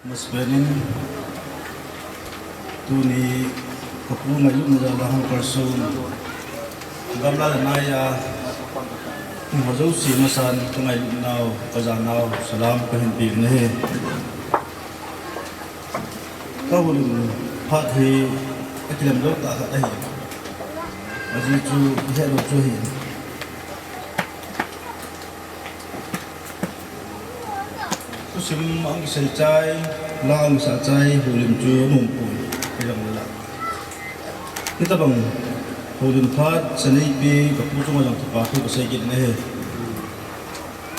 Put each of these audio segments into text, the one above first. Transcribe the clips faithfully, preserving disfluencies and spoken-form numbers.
Masapen in tuni kapu ngailutna jal a hung kalson, gamla le naiya hung ho jouse masan kangailutnau, kajanau salam kahin pe in ahi. Ka houlim phat hi akilem lou tah khat ahi. Ajeh chu ihet lou chu ahi. Thusim ahung kisei chai, la ahung kisah chai, houlim chu anom poi, hijongle. Hitabang houlim phat, saneipi, kapu chunga jong kipa thu kasei kit in ahi.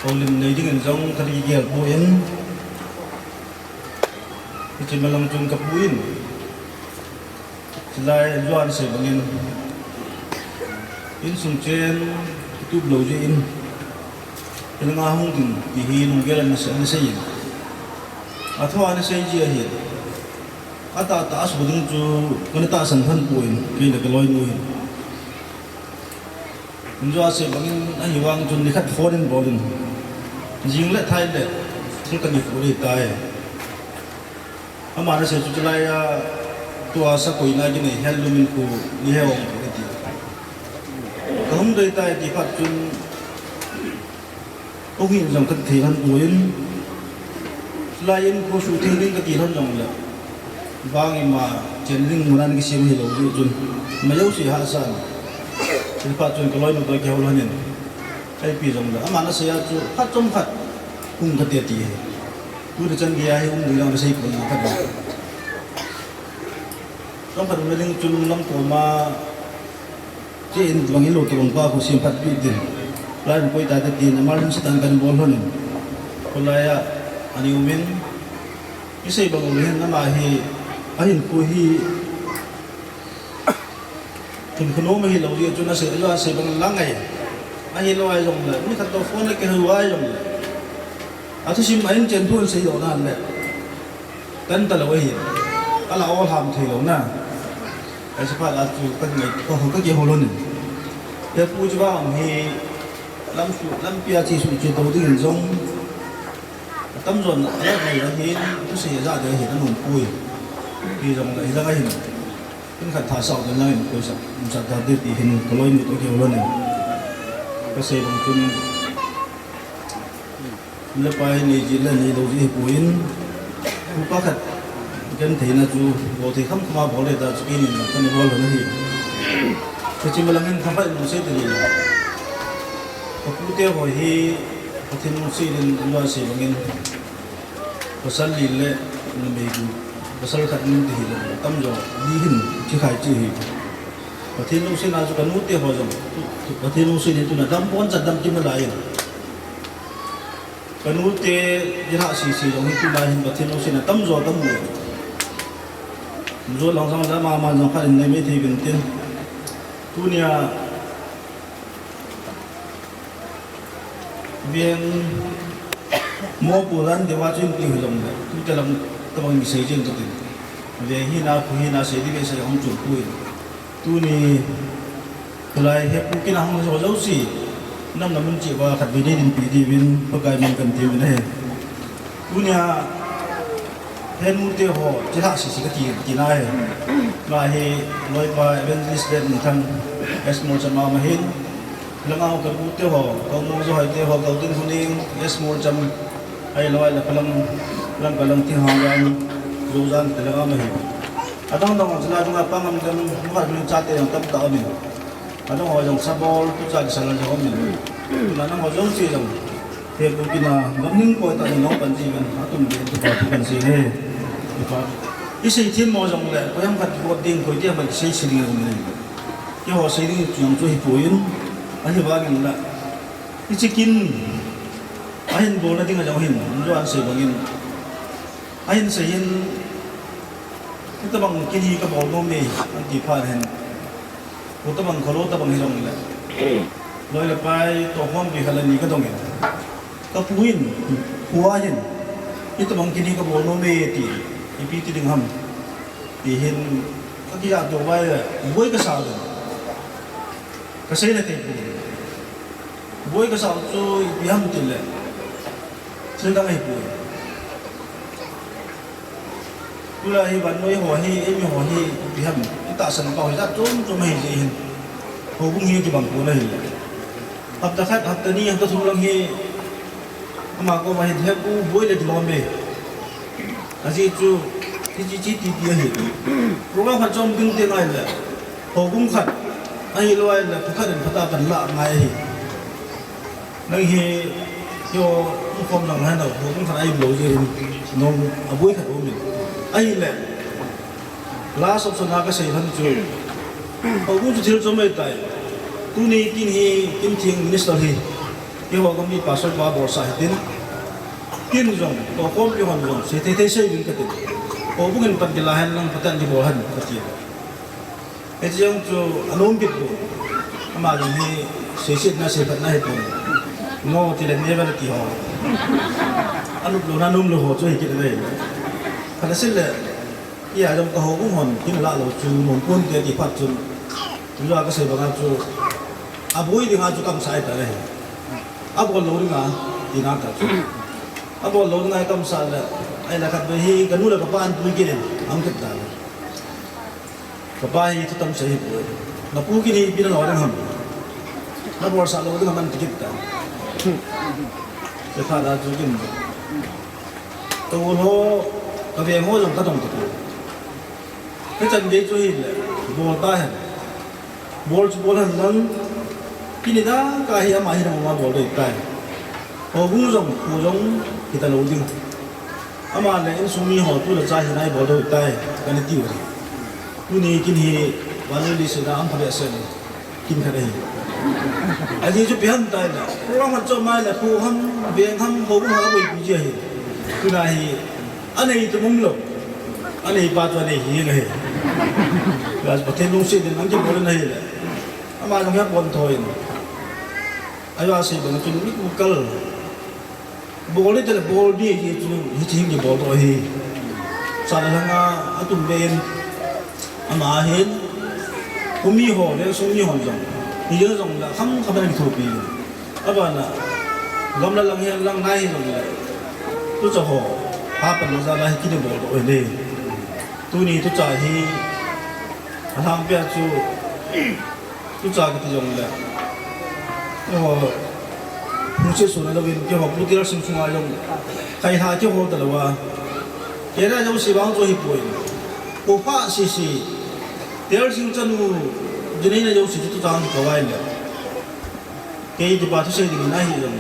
Houlim nei dingin jong kana kigel poi. Hiche malang chun kapu in, chulai jong asei bangin, insung chen kitup lou jeh in, hilanga hung ding ti hi lunggel in asei, asei in. Athu a asei ji ahi. Atahtah a aso ding chu kana tahsan lhon poi, kei le kaloinu hin. Injo asei bangin ahivang chun nikhat phone in bol in, jing le thai le thil kana pu ding tai. Aman asei chu chulai a tua sa koina kinei hel lum in khu ni he ong kati. Kahung dei tai ti phat chun, Hung hin jong kati thei lhon poi. Chulai in khu suhtheng ding kati lhon jongle, vang ima chen ding mun a kisem hilou jeh chun, ima jouse hahsa in. Chuphat chun kaloinu toh kihou lhon in, ipi jongle, aman asei a chu phat chomkhat hung kate ati ahi. Tuni chan geiya hi hung ding jong asei pon na khat. Chomkhat um le ding chun lamkoma Che in bang in lou tobang pa khu semphatpi tin. Lai in koi tate tin, emergency tan kana bol lhon in. Kholai a, ani um in. Isei bang u hin ama hi, ahinkho hi. Hinkho nom ahilou jeh chun asei, asei bang lang ahi. Ahilou ahi jongle, mi khat toh phone a kihou ahi jongle. Athusim a in chen thu in sei lou nan le. Tan talou ahi. Ala o ham thei lou na. Ka sapa la chu ka ngai, ka ho ka kihou lhon in. Hepu chu vang hi lam su, lampi a che su che to ding in jong. Atamjon ala ngai la hin, tu se ja de hin anom poi. Ti jong la hi la ngai hin. Kin khat tha sao de la hin koi sa, sa ta de ti hin kaloinu toh kihou lhon in. Ka sei bang chun Nu le pa hi nei jeh le neilou jeh hi poi. Upa khat gentheina chu bol thei khamkham a bol le ta chu keini kana bol lhon ahi. Hiche malang in thapha in sei teni. Ka pute ho hi Pathen lungset in lua sei bangin pasal li le numei gu pasal khat in ti hi le tamjo li hin thi khai chi hi. Pathen lungset na chu ka nute ho jong Pathen lungset in tuna dam bon chan dam kim nalai in. Ka nute, jilhah sese jong hi tuna hin Pathen lungset na tamjo kamu. Jou lang jong le ama man jong khat in nei mai thei uvin tin. Tunia veng mopo dan deuva chu in ti hilou le. Tute lang tabang in kisei jing katin. Veng hina, kho hina, sei ding sei hung chun pui. Tuni, tulai hepu kina hung jo jouse, nam nam mun cheh uva khatvei nei dinpi diuvin, Pakai min kan ti uvin ahi. Tunia, henu te ho, chilhah sese kati, tina ahi. Ama hi, loipa Evangelist Letminthang, S. Morcham ama hin. Langa ho ka pu te ho, ka mu jo hai te ho, ka tin huning, S. Morcham, ahilou le Palang, Palang, Palang Thinghang, Jojan, te langa ama hin. Adang dang ho chila dunga pangam dang, muka dun chate jong tamtah aum in. Adang ho jong sabol, tucha kisal jong aum in. Tuna nangho jouse jong. Hepu kina, gamning koi tah in nong pan ji uvin, atum din tupa tu kan sei le. Tupa. Isei thim mo jongle, koi ham khat kibol ding, koi ti ham khat sei sei ding aum in. Keiho sei ding chu jong chu hi poi. Ahivangin la. Hiche kin. Ahin bolna ding a jong hin, jo an sei bangin. Ahin sei hin, hitabang kin hi kabol nom e, anti phat hin. Kho tabang kholou tabang hilou le. Loi le pai toh hom bi khala ni kadong in. Kapu in, kho a hin. Hitabang kin hi kabol nom e ti. Ipi ti ding ham. Ti hin, kakiah to vai le, boi kasah le. Kasei le thei poi. Boi kasah chu ipi ham ti le. Thil dang ahi poi. Tulai hi vannoi ho hi, eimi ho hi, ipi ham, itahsan pau hi jat chom chom ahi jeh hin. Houbung hi kibang pon ahi. Hapta khat, hapta ni, hapta thum lang hi, ama koma hin, he pu boi le kilom e. Ajeh chu, hiche, hiche titi ahi. Program khat chom ding teng ahile, houbung khat, ahilou ahile, phu khat in phatah a pan lah ngai ahi. Nang hi, keiho, umkhom jong lai nau, houbung khat a um lou jeh hin, nom aboi khat um in. Ahile, last option a kasei lhon chu, houbung chu thil chom ahitai. Tuni kin hi, kin theng minister hi, keiho gam mi pastor pa bolsah hitin. Kin jong, tohkhompi hon jong, sei thei thei sei ding katin. Houbung in pan kila hen lang, phatah in kibol hen kati. Hiche jong chu anom kit pon. Ama jong hi seisetna seiphatna hipon. No tile never ti ho. Anop louna nom lou ho chu hi kit nai. Khat asei le, iya jong ka houbung hon kin lah lou chu nom pon te ti phat chun. Tujou a kasei banga chu aboi dinga chu kamsah ahitai. Abol lou dinga tina ta chu. Abol lou dinga kamsah le, ahile khatvei hi kanu le kapa an pui kit in, ahung kit ta le. Kapa hi thutam sei hipoi. Napu kin hi ipi nalo ding ham. Nabolsah lou ding ham ati kit ta. Chephat a chu kin. Ka u ho, ka veng ho jong kadong tapoi. Hichan gei chu hile, bol tahen. Bol chu bol hen lang, kin idang kah hi ama hi nangma bol ding ahitai. Houbung jong, kho jong, hita lou ding. Ama le insung mi ho tu le cha hina ibol ding ahitai, kana tiu ahi. Tuni kin hi, vannoi leiset a um phabeh seh le, kin khat ahi. Ajeh chu ipi ham itile, program khat chom ahile, kho ham, veng ham, houbung ham aboipi ji ahi. Tuna hi, anei tu umlou. Aneipa chu anei hih in ahi. Gas Pathen lungset in ahung kibol in ahile. Ama jong hi apon thoi in. Ajeh asei bang chun mit mu kal. Bol ding tile bol ding ahi chu hiche hin kibol doh ahi. Sat le lhang a atum be in. Ama hin. Khomi ho, vengsung mi hon jong. Hijeng jong le kham kham in kithopi. Abana, gam le lang hi lang nai hi jong le. Tucha ho, hapan na jal a hi kin ibol doh ahi. Tuni tucha hi, alhangpia chu, tucha kiti jong le. Eiho, hung se sun louvin, keiho, Pu Tialsing sunga jong, khai ha kihol talou a. Keira jouse vang chu hipoi. Ko pha sese, Tialsing chanu, dineina jouse chu tucha hung kivai le. Kei kipa thusei ding in ahi jong.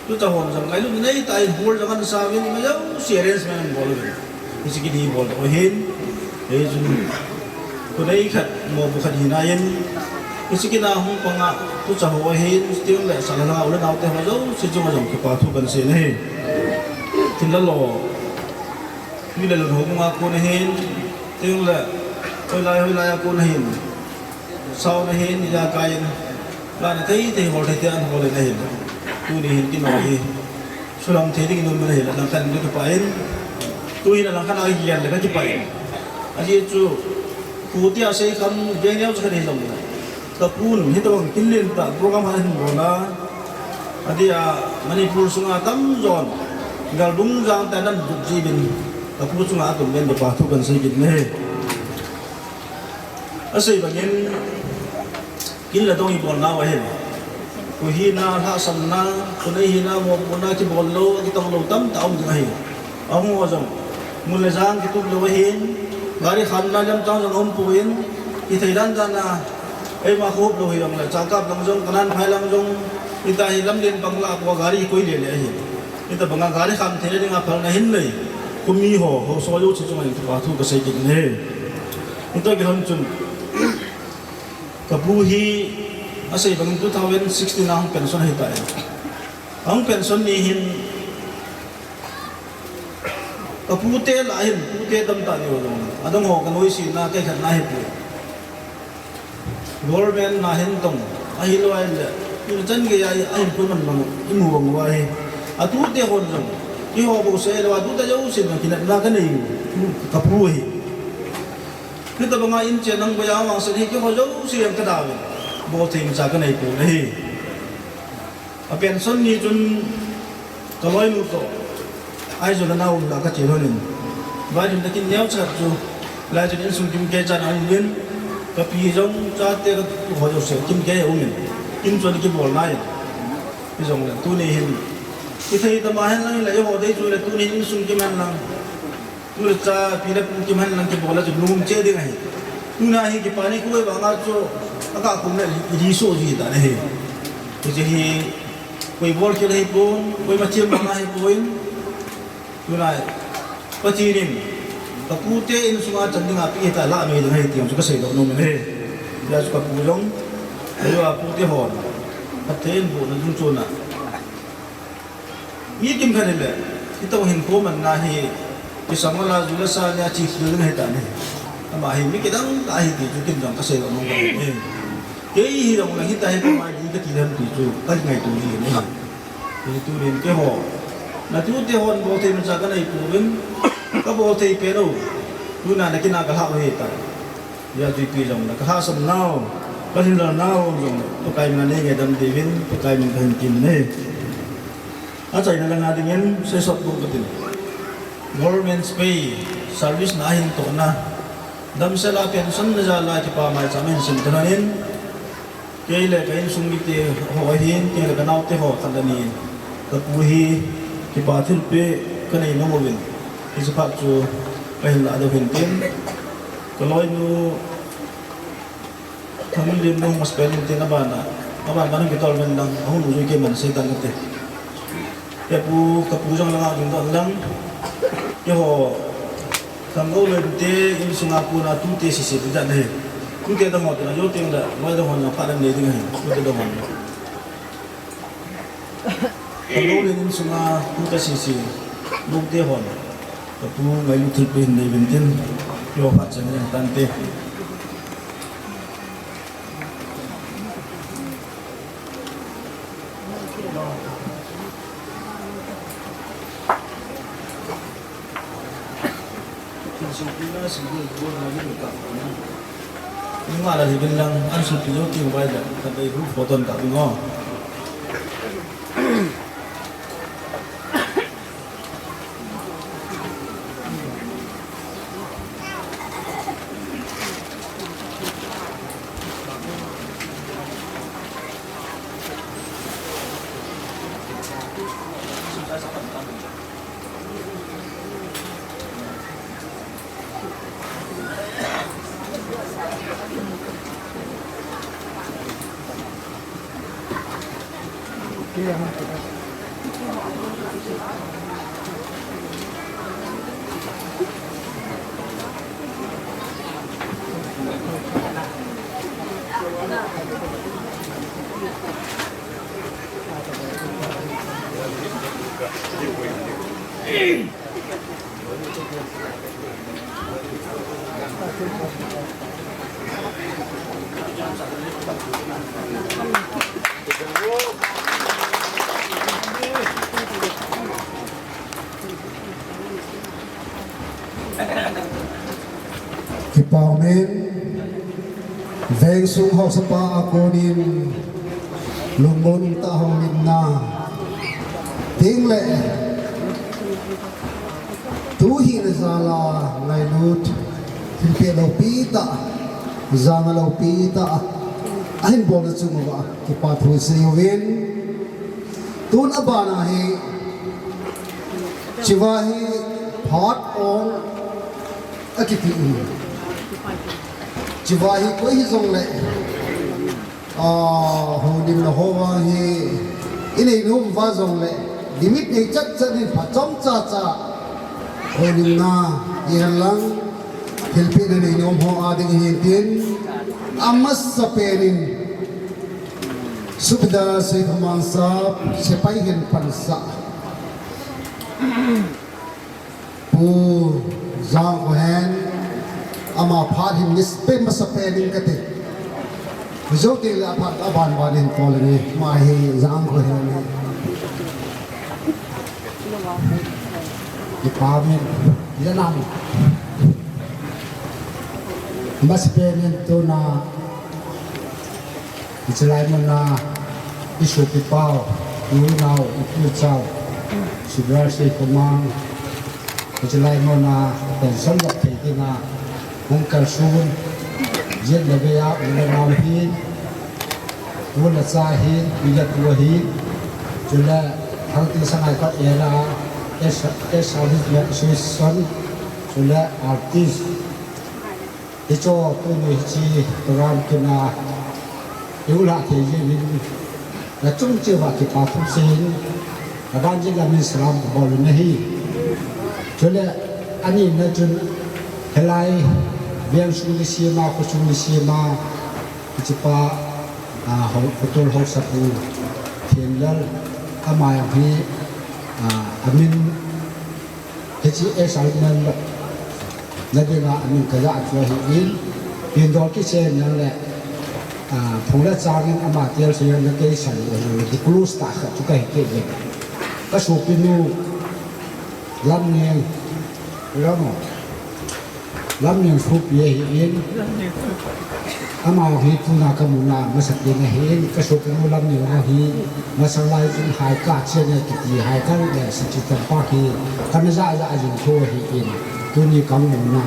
Tucha hon jong ngailut nei tah in hall jong ana sauvin, ima jouse arrangement ana bol uvin. Hiche kin hi bol doh ahin. Hichun, khonei khat, mopo khat hina in. Hiche kin a hung pang a, tucha ho ahin, chuteng le sat le lhang a u le nao te ho jouse chunga jong kipa thu kahin sei in ahi. Thinlhalo, mi le lun houbung a kon ahin, chuteng le, hoilai, hoilai a kon ahin. Sauna hin, ijakai in, lana thei thei hol thei thei a hol in ahin. Tuni hin kino hi, sulang thei ding in um in ahin, langkhat in kakipah in. Tu hin langkhat a kigen le kakipah in. Ajeh chu, pu tia sei kham, veng neo chu kahi jong le. Ka pun, hitobang kin lentah program ahin bol a. Adia, Manipur sunga tamjon, gal dungjang tah in ana dut ji uvin. Ka pu chunga atum uvin kipa thu kahin sei kit in ahi. Asei bangin, kin le dong ibolnau ahin. Kho hina, lhahsamna, khonei hina, mopohna, kibol lou, kitong lou, tamtah um ding ahi. Ahung ho jong, mun le jang kitup lou ahin, gari khamna lamchang jong aumpoi, kithei dan dan a, eima kho lou hijongle, Changkap lang jong, Kananphai lang jong, hita hi lamlen bang lah a kho gari koi le le ahi. Hitabanga gari kham theina dinga phalna hin nei. Khomi ho, haosa jouse chunga kipa thu kasei kit in ahi. Hitoh kilhon chun, ka pu hi asei bangin two thousand sixteen a hung pension ahitai. Ahung pension ni hin, ka pute lah a hin, pute tamtah ni ho jong, adang ho kanoise na, kaikhatna ahipoi. Government na hin tong, ahilou ahile, ichan gei a, ahin pui man mang, imu bang uva hi. Atute hon jong, keiho bouseh ahilou, atute jousen jong kinepna kanei u, ka pu ahi. Hitabanga in chen nang boi a vangset hi keiho jouse jong kadauvin, bol thei imacha kanei pon ahi. A pension ni chun kaloinu toh Aizawl a ana um a kache lhonin. Vailhun na kin neo chat chu. Lai chun insung kimkei chan aum in. Ka pi jong chate ka tu ho jouse kimkei aum in. Kin chun kibol nai. Hijongle tuni hin. Kithei tama hen lang le eiho dei chu le tuni hin insung kiman lang. Tu le cha pi le pu kiman lang kibol a chu lum che ding ahi. Tuna hi kipa ni koi vanga chu. Aka kum le i ri so ji ta le he. Hiche hi koi bol kei le hi pon, koima thiam vanga hi pon. Tulai, Pathen in, ka pute insunga chan dinga pi hita la mei ding ahi ti jong chu ka seidoh nom e. Hijeh chun ka pu jong, eiho a pute hon, Pathen in bohna ding chun a. Mi kimkhat in le, hitabang hinkho manna hi, kisam la ju le sa nia chi khel ding ahi ta ne. Ama hi mi kidang tah ahi ti chu ken jong ka seidoh nom e. Kei hi jong le hita hi ka mai ding ka ti lem ti chu, ka ngaito ji ne. Hiche tunin keiho. Na tute hon bol thei masa ka nei pouvin. Ka bol thei pen u. Tuna na kin a ka lhah u ahi tai. Hijeh chun ipi jong le ka lhahsam nau. Ka lhinlel nau jong le. Pakai min a nei ngaidam diuvin. Pakai min a ka hin tem e. Achaina langa dingin seisot bou ka tin. Government pay service na ahin tohna. Damsel a pension na jal a kipa maicham ahin sim tan in. Kei le ka insung mite ho ahin, kei le ka naote ho khat le ni in. Ka pu hi kipa thilpeh ka nei nom uvin. Hiche phat chu ka hin lah doh in tin. Ka loinu Thangminlian nu hung mas pen in tin abana. Aban ban hung kitol uvin lang, ahung u jui kei man sei tan kate. Kei pu, ka pu jong langa ding doh lang. Keiho, Thanggoulen te insunga kona tute sese ding dan ahi. Tute dang ho te na jo teng le, loi dang ho na pha dang nei ding ahi. Tute dang ho. Thanggoulen insunga tute sese, lou te hon. Ka pu ngailut thilpeh hin nei uvin tin, keiho phat chan jeng tante. Nunga la hibin lang, an supi jo ting vai la, ka dei group photo ka bing o. Kipa umin, veng sung haosapa a konin lungmon tah houlimna ding le tu hina jal a ngailut, thilpeh loupi tah, jana loupi tah ahin bolna chung uva kipa thu isei uvin. Tun abana hi, hiche va hi phat ong akiti in. Hiche va hi koi hijongle, ah, houlimna ho vang hi, inei nom uva jongle, limit nei chat chat in phat chomcha cha houlimna ihen lang, thilpehna nei nom ho a ding hin tin, amasapen in, Subedar Seikhomang sap, sepai hin pansah. Pu Jangkhohen, ama phat hin ni sepai masapen in kati. Jou teng le aphat aban ban in call ni, ama hi Jangkhohen ahi. Department, ijanam. Masapen in tuna, hiche lai muna, isopi pau, inao, ipi chau, Subedar Seikhomang, hiche lai muna, Pension lop thei dinga hung kalson, jet le vei a u le nao hin, u le cha hin, pi le pu hin, chule Thangting Sangaikot area, ex-, ex-servicemen association, chule artist. Hiche tuni hiche program kina i u lah thei jeh in, nachung cheh uva kipa thu seiyin, aban jeh a min salam kabol u ahi. Chule, ani na chun, hilai, veng sung ni sema, khosung ni sema, hiche pa, a, ho, khotol haosapu, Thenlal, ama jong hi, a, amin, Hiche assignment na dinga amin kajah chu ahin, pindol kichen nang le, ah, phung le chang in ama tel se na kei sai le, close tah khat chu kahi kei le. Ka sopinu Lamneng, Lam, Lamneng sopi ahin, Ama hi tuna ka muna masapen ahin, ka sopinu Lamneng hi masang lai chun Haikal cheng e kiti, Haikal le Siti Tampak hi kana ja ja jing tho ahin, tuni ka muna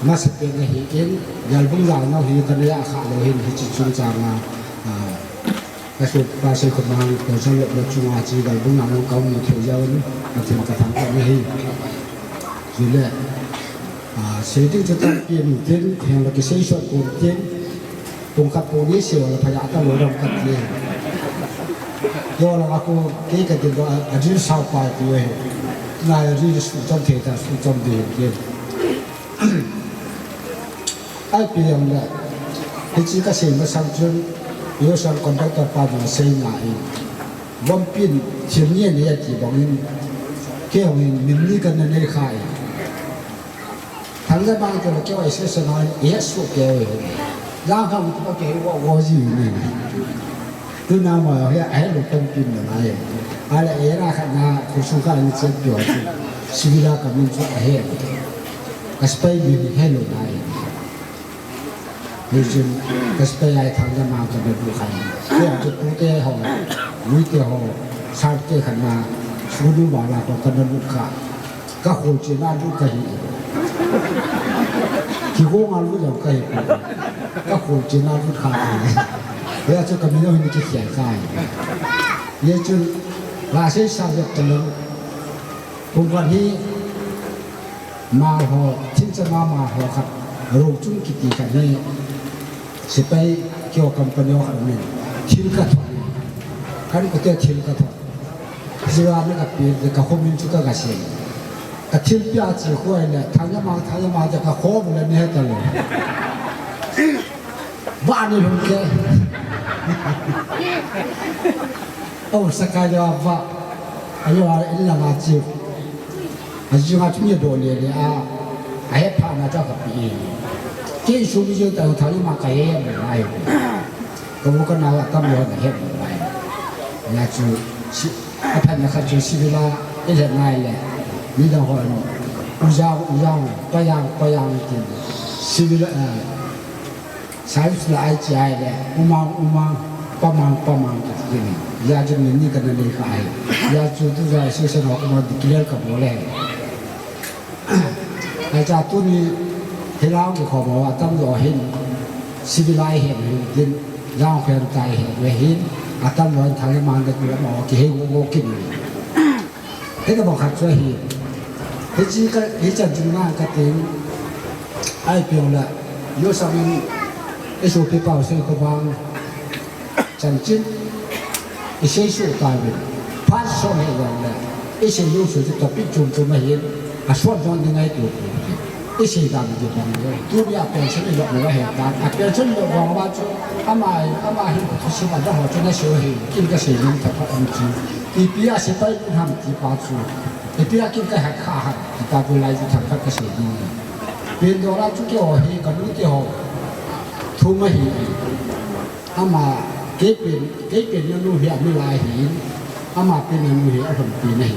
masapen ahin, Lalbung Lalnau hi kana ja kha lou hin hiche chungchang a, a, Ka sopi pa Seikhomang, Tonsang lop lop chunga chu Lalbung Lalnau ka mu thei jeh in, Pathen ka thangvah in ahi. Chule, ah, sei ding chu tampi um tin, hinla kisei sot pon tin, pung khat pung ni sei le pha ja talou dam khat le. Keiho la ko, kei ka tin lo, a, a dil sao pa ti e. Na a dil su chom thei ta, su chom ding tin. Ahi pi jong le, hiche ka sei masang chun, Yosang conductor pa jong sei ngai. Vompi in, thil ni ni ati bang in, kei hung in, min ni kana nei kha e. Thang le bang te le kei hung e se se na e, e su kei hung e. Jang hang tu pa kei hung e, wo ji ni. Tuna ma he, he lo tong pin na ngai. Ahile era khat na, khosung khat ni chet pio chu. Sibila ka min chu ahe. Ka spy min he lo ngai. Hichun ka spy ai thang le ma ka be bu khai. Ke chu tu te ho, lui te ho, sar te khat na, sunu wala ko ka na bu kha. Ka khol chena lut kahi. Kigong a lut jong kahi. Ka khol chena lut kha kahi. Hia chu ka min o hin kikhel kahi. Hia chu la sei sa jep talou. Kum khat hi Malho, thingchang a Malho khat. Rochung kiti khat hi. Sepai keo company o khat min. Thil ka thot. Kan ko te thil ka thot. Jira na ka pi, ka khomin chu ka ga se. Ka thil pia chi khoi le, thanya ma, thanya ma, ka khom le ni he ta lo. Ba ni lum ke. Oh, sakai ya ba. Ayo, a in la ma chi. A ji ma chu ni do le le a. A he pha na cha ka pi. Ke su ni je ta thanya ma ka he ma ai. Ka bu ka na wa tam yo na he ma ai. Na chu si. Aphatna khat chu sibila i le ngai le, midang hon, u jang, u jang, pa jang, pa jang tin. Sibila, eh, sai sila ai chi ai le, u mang, u mang, pa mang, pa mang kiti ni. Hia chu min ni kana nei kha ahi. Hia chu tu jong association ho kuma declare ka bol e. Ahi cha tuni, hilang kikhom ho, atam jo hin, civilized hin, din, jang khen tai hin, ve hin, atam jo hin, thang le man le tu le mo, kihei go go kin. Hita bang khat chu ahi. Hichi ka, hichan chung na ka ting, ai piong la, yo sang in, isu pi pau sei ko bang, Chanchin, i sei suh tauvin. Phat sot hi jong le, i sei lou suh chu topic chom chom ahin, a sot jong ding ahi tu. I sei dan ding bang le, tuni a pension i lou lou ahi tan. A pension i lou vang uva chu, ama, ama hin thusim a dang ho chu na sei u ahi, kin ka sei ning thakhat um chu. Ipi a sepai ning ham ti pa chu. Ipi a kin ka hat kha ham ti pa chu lai chu thakhat ka sei ding. Pen dola chu keiho hi, ka nu keiho. Thum ahi. Ama, kei pen, kei pen nanu hi a milai ahin, ama pen nanu hi a lhompi na ahi.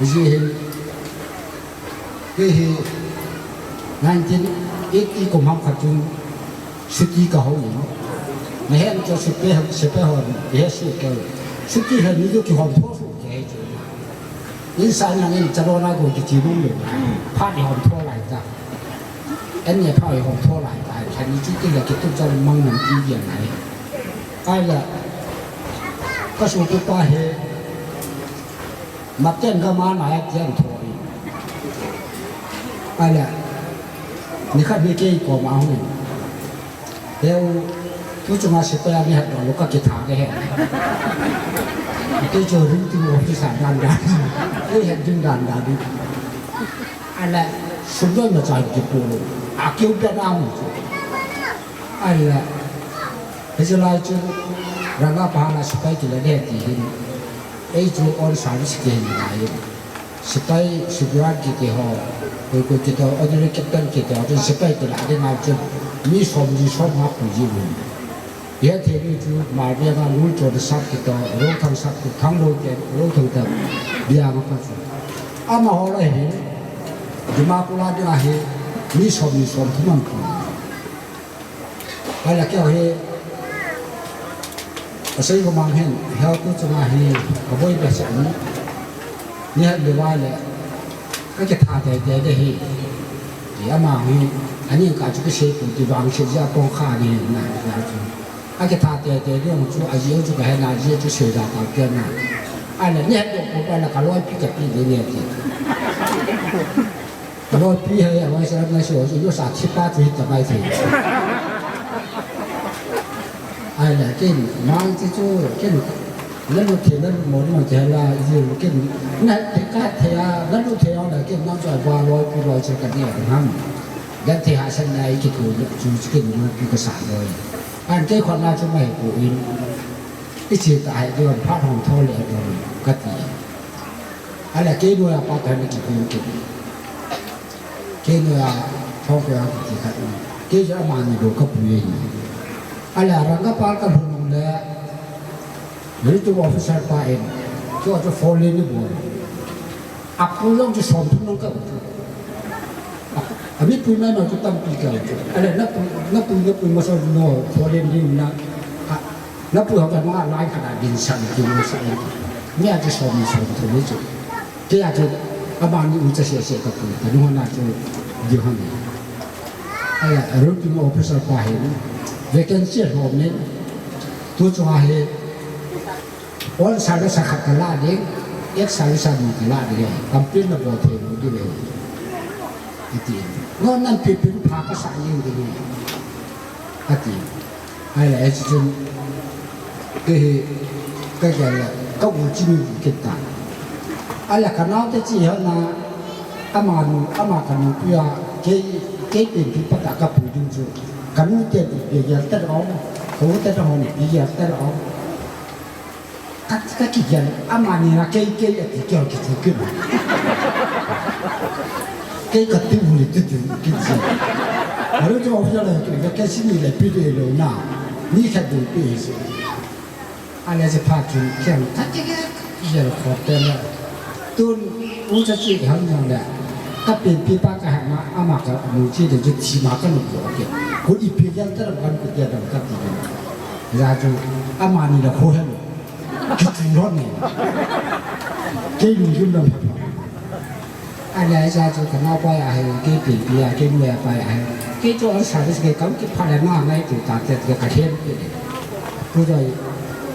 Hijeh hin, kei hi nineteen eighty kum ham khat chun Suti ka hou in. Na he an cho sepai, sepai hon, he su ke. Suti he ni jo kihom tho su ke chu. Insung lang in chalona go kiti nom lou. Phat ihom tho lai ta. An ne phat ihom tho lai ta. Khat ni chu ti la kitu chal mang nam ti gen lai. Ahile, ka sopipa hi, Maten ka ma na ya tian tho hi. Ahile, nikhat ni kei koma hung in. Heu, tu chunga sepai a ni hat doh lou ka kitha ke he. Kei chu ring tu office a dan dan. Kei het ding dan dan. Ahile, sum doh na cha kipu lou. A keu pe na hung chu. Ahile, hiche lai chu, ranga pa la sepai kila de ti hin. Ei chu on service kihi ngai. Sepai, Subraiyeh kiti ho, koi koi kiti ho, ordinary captain kiti ho, chun sepai kila ding ngai chun, mi som ni som nga pui ji lou. Hia thei ni chu, Malviang a Lulchon Sap kiti ho, Rothang Sap kiti, Thanglou te, Rothang te, Biang a pa chu. Amaho la hin, Dimapur a ding a hi, mi som ni som thum an pui. Ahile kei hi, asei ko mang hin, hel tu chunga hi, ka boi behseh in, ni hat le vai le, ka kitha tei tei de hi, ti ama hi, ani ka chu kisei pu ti vang se ja kong kha ni na, ja chu. A kitha tei tei de chu, a ji chu ka he na, ji chu sei da ka pe na. Ahile, ni hat ko pa la ka loipi ka pi de ni ti. Loipi hai, a loipi sa na si, o, yu sa chi pa chi ta bai thei. Ahile, ken, mang chi chu, ken, na lu thei, na lu mo, mo thei la, yu, ken, na te ka thei a, na lu thei a la, ken, mang chu a ba loipi loi chi ka ni a ham. Dan thei ha san na i ki tu, chu chi ken, loipi ka sa loi. An kei khon na chu mai ku in. I chi ta hai, ken, phat hom tho le, ka ti. Ahile kei noiya pa toh hin kipui kit. Kei noiya thong ko yang kiti khat. Kei chu amani bou kapui e. Ahile rang kapa kalhun nung le, returning officer pa in, kei chu four lane ni bou. Apui jong chu som thum nung ka u. Ami pui mai mai chu tampi ka u. Ahile napui, napui, napui masa no four lane ni na. A, Napui ho ka nunga line khat a din sa ni, din sa ni. Mi a chu som ni som thum ni chu. Kei a chu amani u cha se se kapui, ka nunga na chu di ho ni. Ahile, returning officer pa hin, vacancy ho ni, tu chu a hi, on service khat kala ding, ex service ni kala ding, complain na bol thei lou ding ve. Iti. No nan pi pin pha kasa ding ding. Ati. Ahile, hiche chun, kei hi, ka gel le, ka u chini kit ta. Ahile, ka nao te chi hana, ama nu, ama ka nu pia, kei, kei pen pi pa ta ka pu ding chu. Ka nu te pi gel ta ro, ka u te ro ni pi gel ta ro. Ka, ka kigel, amani na kei, kei, ati kei, kichu kei. Kei kati u ni tu tu, kichu. Aru tu officer la tu, ka kei sini le pi de lou na. Ni khat de pi si. Ahile si phat chun, kei kati kei, kigel kho te la. Tun, u cha chi ham jong le. Ka pen pi pa ka ha ma, ama ka nu chi de ju chi ma ka nu ko ke. Ko i pi gel ta la ban ko de dam ka ti. Ja chu, amani la kho he lou. Kichu lhon ni. Kei lungkim lou. Ahile, ahi sa chu ka naopa ahi, kei pen pi a, kei nu a pa ahi. Kei chu on service kei kam kipha le na ngai tu ta te ka khen pe. Pu doi,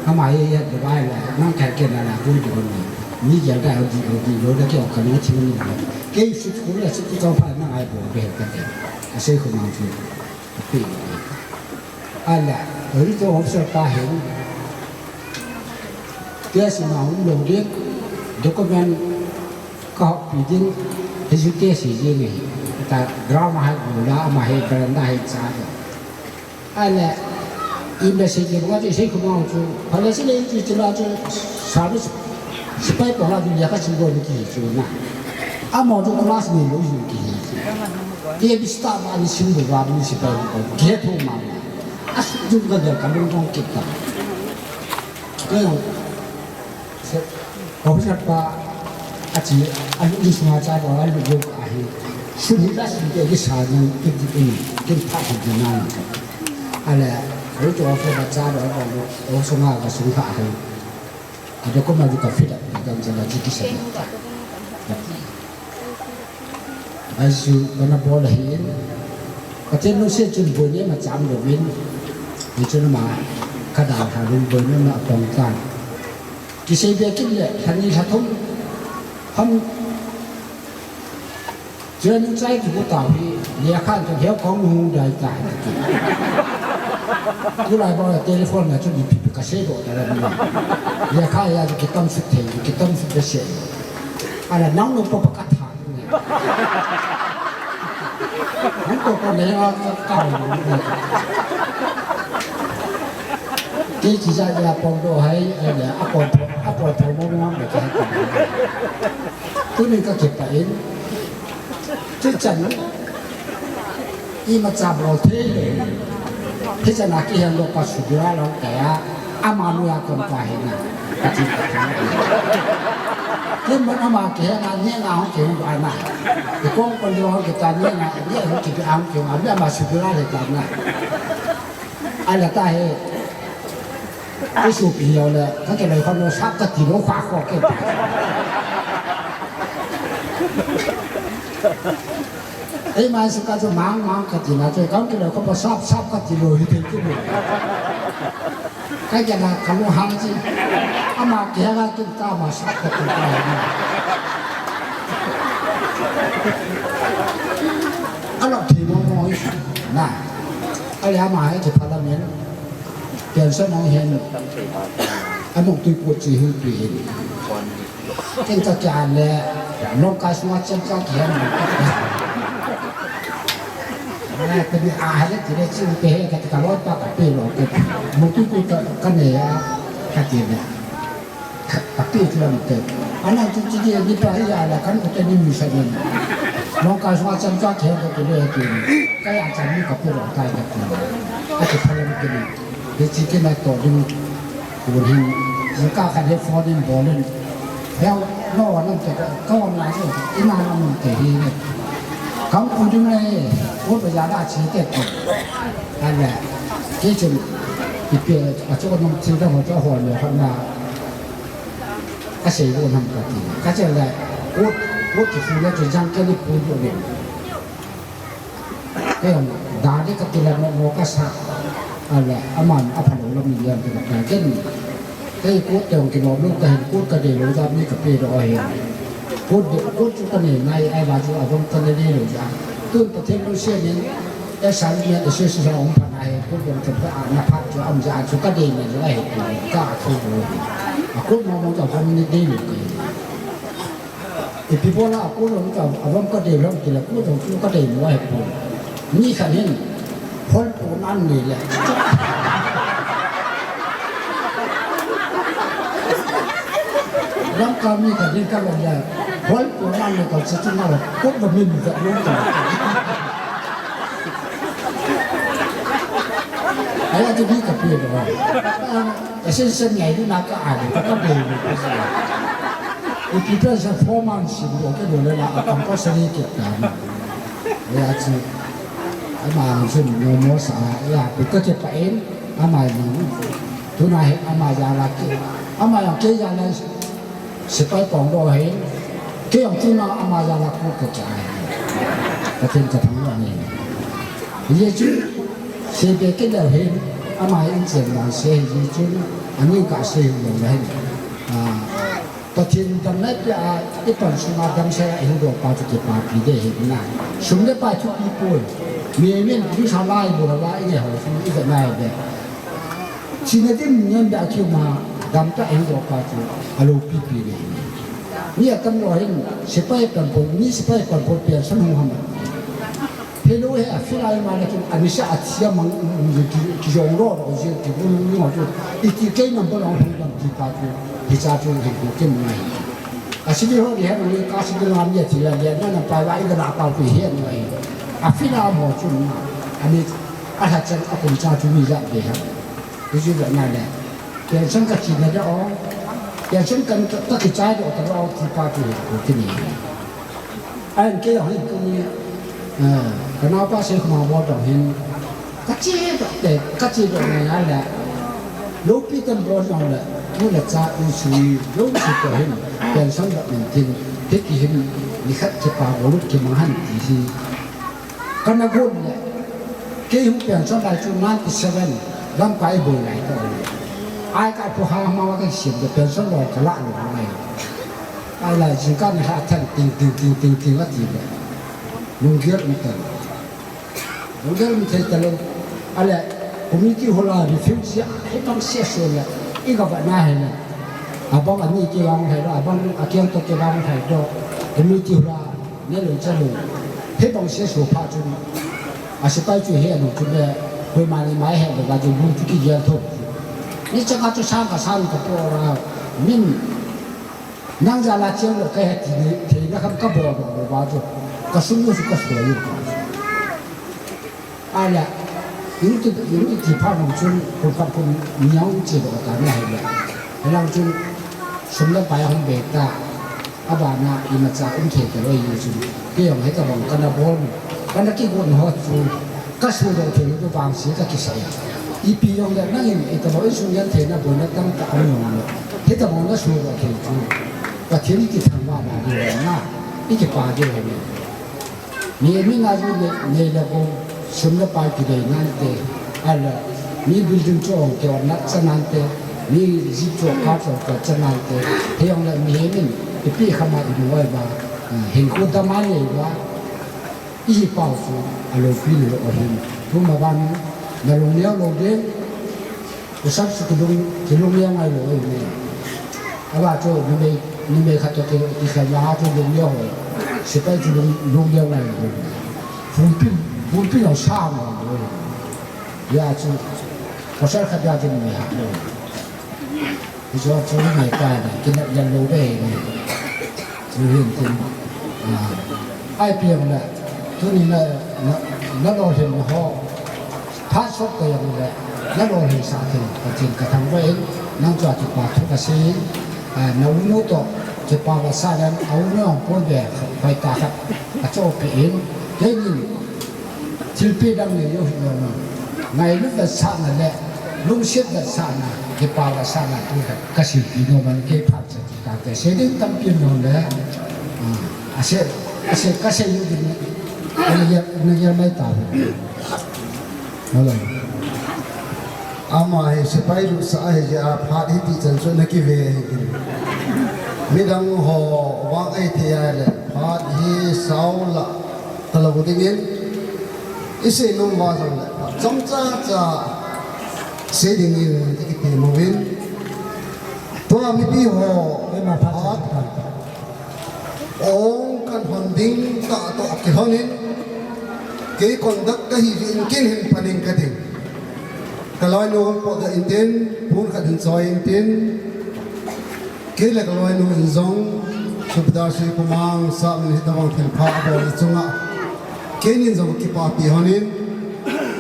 ama ye ye de bai le, nang khen kei na la pu de ni. Mi ya da di o di lo de kei o ka ni chi ni. Kei su ku le su ku ka pa na ai bo de ka te. Asei ko mang chu. Pi. Ahile, returning officer pa hin, test na um lou ding, document ka hop pi ding, hichu test hi jing e. Ta ground a hi la, ama hi veranda hi cha. Ahile, i message ni ma chu sei ko ma chu, phala si le chu chu la chu, service, sepai pa la chu ya ka chu go ni ki chu na. Ama chu class ni lou ju ki. Ke bista ba ni sim ba ni sepai ko. Ke tho ma. Asu jun ka gel ka lung tong kit ta. Ke, se, officer pa, achi, alu ni suma cha ba, alu yo ahi. Suni la suni ke ki sa ni, ki ki ni, ki pa ki ni na. Ahile, alu to officer pa cha ba, alu, o sunga ka sung ka ahi. Ado ko ma ju ka fit up, ka jala ji ki sa. Ahi chu kana bol ahin. Pathen lungset chun boina ima cham louvin. Hichun ama ka dalha lung boina ima pang tan. Kisei be kit le lha ni lha thum ham. Training chai kibu tau hi, lekha chu heu kong hung dai tai. Tulai ba telephone na chu bi pi pi ka sei do ta la ni. Lekha ya chu kitam sut thei, kitam sut be sei. Ala nang no pa pa ka tha. Hung ko ko ne a ka ka. Ki ki ja ya pong do hai, ai ya a pong a pong pong mo mo mo ka. Tunin ka kipah in. Chuchan, imacha bol thei lou. Hichan a kihen lou pa sudura lou kaya, ama noiya kon pa hina. Kati kati. Kin man ama kihen a, ni nga hung kihung ba na. Ikong kon lou hung kita ni nga, ni hung kita hung kihung, ami ama sudura le ta na. Ala ta he. Isu pi yo le, ka ke le ko no sap ka ti lo kha ko ke. Ei, mai su ka chu mang mang ka ti na chu, ka ke le ko pa sap sap ka ti lo hi te ti lo. Ka ke na ka lo hang chi. Ama ke ha ka kin ta ma sap ka ti ta. Ala ti mo mo na. Ala ama he ti pa la men. Pension ang hen. Anung tui pu chi hin tui hin. Ken ka kya le, long ka sung a chen ka kya hen. Ana ka ni a ha le ti le chi pe he ka ka lo pa ka pe lo ke. Mo tui pu ka ka ne ya ka ti le. Ka pi chu lam te. Ana chu chi ni pa hi ya la kan ko te ni mi sa ni. Long ka sung a chen ka kya ko te le ti. Ka ya chan ni ka pi lo ta ka ti. A te pha lam ke ni. He chi ke na to ding. Ko hin. Ni ka ka he phone in bol in. He no wa lam te ka wa na so. Ina na mun te hi ni. Kam ku ding le. Ko ba ya da chi te ko. Ala. Ke chen. Ipi a chu ko nong chi da ho chu ho lo ha na. Ka sei lo nam ka ti. Ka che le, ut, ut ki fu le chu jang ke ni pu yo le. Ke ong, da de ka ti le mo, mo ka sa. A le, aman, a pha lo lo mi yan ti ka ken. Ke kut te ong ki lo lo ka hin, kut ka de lo ja mi ka pe lo a hin. Kut de, kut chu ka ne nai, ai ba chu a bom ka ne de lo ja. Tun Pathen lungset in, E sa ni a se se sa ong pha na he, ko ong te pha a na pha chu am ja chu ka de ni a he, ka a thu ro. A ko mo mo ka hom ni de ni. E pi bo la ko ong ka a bom ka de ro ti la ko ong chu ka de ni a he ko. Ni sa ni hol po nan ni le. Lam ka mi ka ni ka lo le. Hol po nan ni ka chu chu na lo. Ko ba min ka lo ka. Aya tu bi ka pi lo. Ese se ngai tu na ka a ni ka ka be ni ka se. Ipi pe sa four months si lo ke lo le la a compulsory ke ta ni. Ya chi. Ama ang sun no mo sa ya pi ka ke pa en ama ni. Tu na he ama ya la ke. Ama ya ke ya la. Sepai pong lo he, ke ong tu na ama ya la ko ko cha he. Pathen ka thang lo ni. Ye chu, se be ke lo he, ama in chen la se he ye chu, ani ka se he lo he. A, Pathen dam na pe a, i pan sung a dam sa ya hin do pa chu ke pa pi de he na. Sum le pa chu pi po. Me men du sa lai lo la i he ho sum i ga nai de. China din ngen da kiu ma dam ta eng do pa chu a lo pi pi le. Ni a tam lo hin sepai pan pon, ni sepai pan pon pian san hung ham. He lo he a fil ai ma le kin a ni sa a tia mang ki, ki jong lo lo ji ki bu ni ma chu. I ti kei nam bo lo hung dam ti pa chu. Hi cha chu hi ku kin mai. A si di ho di he ni ka si di ma ni ti la le na na pa wa i ga na pa pi he ni. A fil a mo chu ma. A ni a ha chan a kum cha chu mi ja de ha. Ijui ve na le. Pension ka chi na de o. Pension kan ka, ka ki chai de o ta o ti pa ti ko ti ni. An ke o hin ko ni. Eh, ka na pa se ko ma bo dong hin. Ka chi de, ka chi de na ya le. Loupi tan bol jong le, tu le cha, insung, lou si to hin, pension lo min tin, hiti hin, nikhat kipa golut kimang hen ti hi. Kana gon le, kei hung pension lai chu ninety seven, lamkai boi lai to. Ai ka pu ha ma wa ka sim de pension lo ka la lo ngai. Ai la jing ka ni ha than ting ting ting ting ting ting ati le. Lunggel mi tan. Lunggel mi thei talou. Ale, community hall a refugee a, hibang sia sia le, i ka va na he le. Abang ani kivang hai do, abang akiang to kivang hai do. Community hall a, ne lo cha lo. Hibang sia sia pha chu. A sipai chu he lo chu le, koima ni mai he lo ba chu lu chu kigel tho. Ni cha ka chu sang ka sang ka po ra. Min Nang jal a cheng lo ka he ti ni, theina kham ka bol bol lo ba chu. Ka sum nu chu ka suai in ka. Ala, in ti, in ti ti pha nung chun, kum khat kum ni a um chi lo ta na he le. He lang chun, sum le pai hung be ta. A ba na, i ma cha um thei ta lo i chun. Kei jong he ka bang ka na bol. Ka na ki gon ho chu. Ka sudoh thei u vangse ka kisei a. Ipi jong le nangin itobang insung gentheina boina tamtah um jong le, hitobang na sudoh thei chu Pathen i kithangvah na diu ahi na, i kipah diu ahi. Mi, mi na ju le, nei le gou, sum le pai kidei nante, ahile, mi building chu ong keo nat cha nante, mi jeep chu car chu keo cha nante, hijong le mihem in, ipi kham a i mu uva, hinkho dam a nei uva, I hi pau chu a loupi lou ahin. Tuma ban na lungneo lou ding. U sap chu kilung, kilungneo ngai lou ahi ne. Ava chu numei, numei khat toh ki, kikhen la chu lungneo ho. Sepai chu lung, lungneo ngai lou. Phunpin, phunpin ho sa ngai lou. Ya chu, pasal khat ya chu numei ha lou. Hichu chu ngai kai na, kinep len lou dei ni. Chu hin tin, ah, ai piang le, tuni na, na, na lolhin ho, phat sot ka jong le, na lolhin sah thei, Pathen ka thangvah in, nang chu a kipa thu ka sei, ah, na u nu toh, kipa vetsahna, a u nu jong pon ve, hoitah khat, a chohpeh in, keinin, Thilpeh dang nei jou hilou na. Ngailut vetsahna le, lungset vetsahna, kipa vetsahna tu khat ka silpi nom in kei phat cha ti tante. Sei ding tampi nom le, ah, asei, asei, ka sei jou ding, na gel, na gel mai tau. Hello. Ama hi sepai lutsah ahi jeh a phat hiti chan chu na kive ahi. Midang ho vang ahi thei a le, phat hi sao la talou dingin, i sei nom uva jong le, chomcha cha sei dingin i kitem uvin. Tua mipi ho, phat ong kan hon ding tah toh kilhonin, kei conduct ka hi jeh in ken hin pan ing kate. Ka loinu hung potdoh intin, pon khat hin choi intin, Kei le ka loinu in jong, Subedar Seikhomang sahmin hitabang thilpha abol na chunga, keinin jong kipapi honin,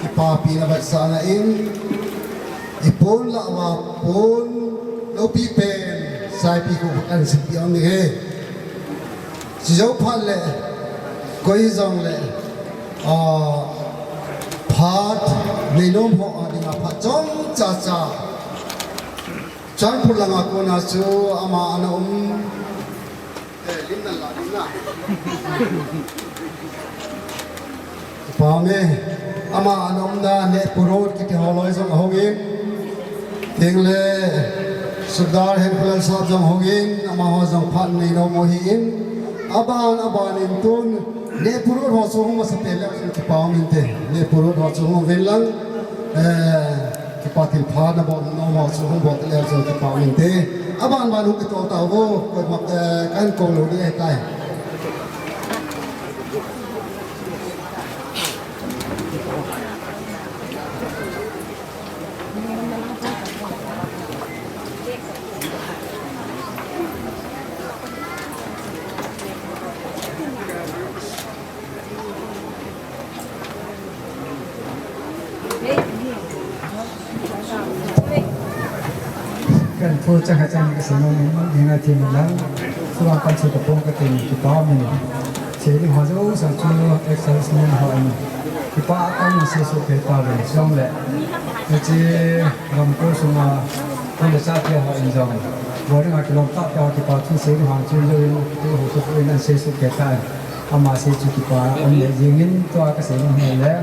kipapina vetsahna in, i pon lah uva pon loupi pen, Saipikho kan silpi hon ding ahi. Chujou phat le, koi jong le, ah, phat neinom ho a dinga phat chomcha cha. Churachandpur langa kona chu ama ana um. Eh, lim nan la, lim na. Pame, ama ana umna Nehpurut kiti ho loi jong ahungin. Tengle Subedar Henkholal sahab jong ahungin, amaho jong phat neinom u ahin. Aban, aban in tun, Nehpurut ho chu hung masapen leu chun kipa um inte. Nehpurut ho chu hung uvin lang, eh, kipa thilpha nabol nom ho chu hung bol leu chun kipa um inte. Aban ban hung kitol tauvo, koima, eh, kahin kou lou ding ahitai. Kan thu chang khat chang kasei nom in, ninga thim lang, thu a kan chu kapong katin, kipa min. Sei ding ho jouse chu, ex-servicemen ho in. Kipa a kan sei su pe ta ve, song le. Hiche gamkol sunga, tu le chate ho in jong, boarding a kilom tah te ho kipa thu sei ding hang chu in jong in, tu ho tu in an sei suh kei tai. Ama sei chu kipa um le jing in tua ka sei nom le.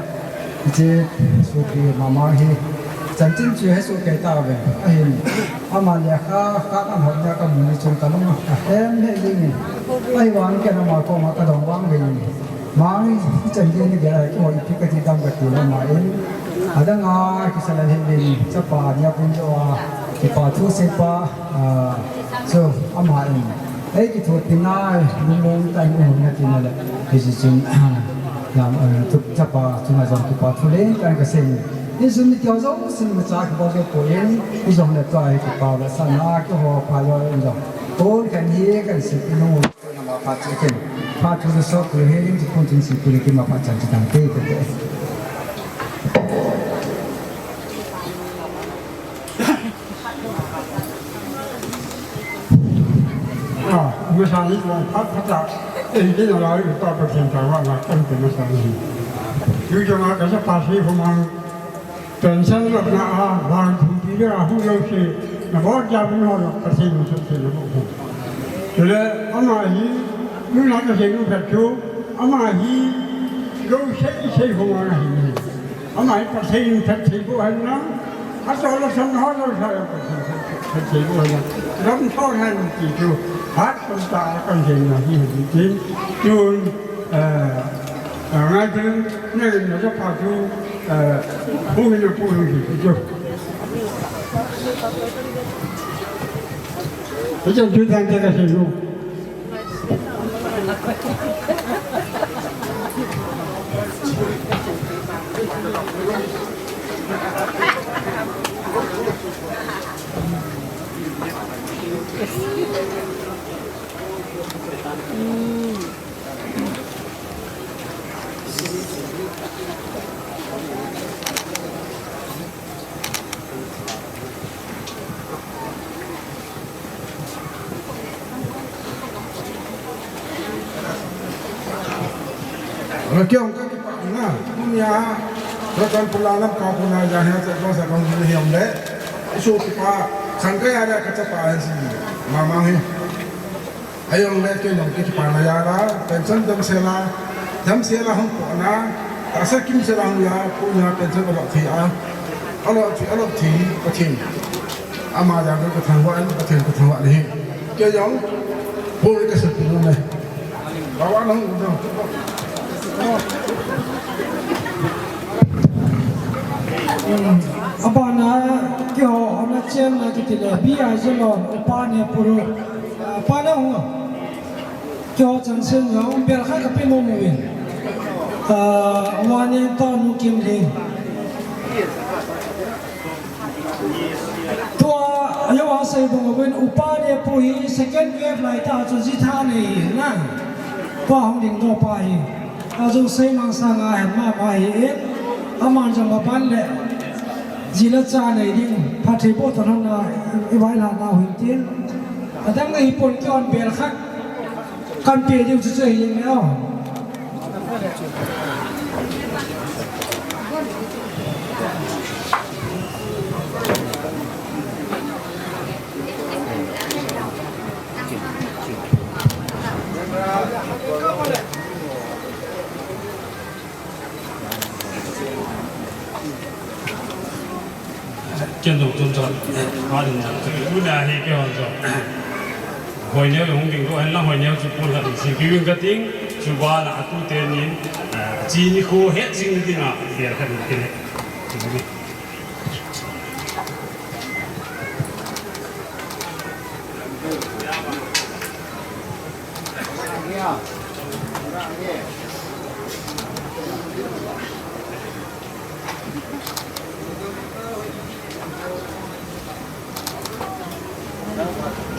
Hiche sopi mama hi chanchin chu he suh kei tauve. Ahin, ama lekha khat a hot na ka mu ni chun ka lung a hem he jing in. Ahivang ken ama koma ka dong vang ve in. Mang chan ding ni gel a kihoi pi ka ti dam ka ti lama in. Adang a kisa la hin in chapa nia pun jo a kipa thu sei pa, a, so ama in. Ei kithopi na lungmong ta in um na ti na le. Hiche chun lam, a, thu chapa chunga jong kipa thu le kan ka sei. Insung mite jong sin ma cha kipa jo po in. I jong le tua kipa la sa na kiho pa jo in jong. Kon kan hi kan sei pi nung. Phat chu kin, phat chu so ku he in chu pun chun si ku le kin ma phat chan chu dang te te te. Ah, masa ni ko phat phat ta. Ei, ke na lai pa pa chen ta wa na kan te masa ni. Yu jong a ka sa pa si ko mang. Pension lopna a, vang thum ti le a hu lou se, na bol jam no lo, Pathen in phatthei na boh u. Chule, ama hi, nuna ka sei nom phat chu, ama hi, lou sei sei ho ana hi. Ama hi Pathen in phatthei boh hen lang, a to lo sam ho lo sa lo Pathen phatthei boh hen lang. Lam thon hen ti chu, hat tam ta kan sei na hi hi tin, tun, eh, Ngai tu, ngai na ja pa tu, eh, hu mi na pu hu mi tu. Hu ja tu dan te ka se lu. Rakyong ka kipana, punya, rakan pula lam ka puna ya ha sa ko sa kong ni hiam le, isu kipa, sangkaya da ka chapa si, mama hi. Ayong le kei jong kei kipana ya la, pension damsel a, damsel a hung pohna, tahsa kimsel a hung ya, pohna pension alou thei a, alou thei, alou thei, Pathen. Ama ya ka thangvah, Pathen ka thangvah le hi. Kei jong, pohna ka sa pi le. Bawa na hung jong. Abana, keiho, ana chen na kiti le, bi a je lo, pa ne puru. Pa na hung. Keiho chansei jong, bel khat ka pe nom uvin. Ah, Vaniangtah nu Kimling. Tua, ajo a sei bang uvin, upa ne pu hi second wave lai ta chu ji tha nei hi na. Pa hung ding doh pa hi. Ajo sei mang sang a hen mama hi in. Aman jong aban le. Ji le cha nei ding, phatthei boh tah lhon na, i vai la na hin tin. Adang nei pon kei hon bel khat. Kan pe ding chu chu hi jeng le o. Ken jong chun chun, a ding jong chu, u na hi kei hon jong. Hoi neo jong hung ding doh hen lang, hoi neo chu pon khat ding, si kiu in ka ting, chu ba na a tu te nin, a, chi ni kho het jing ding a, bel khat ding kei le. Chu ni.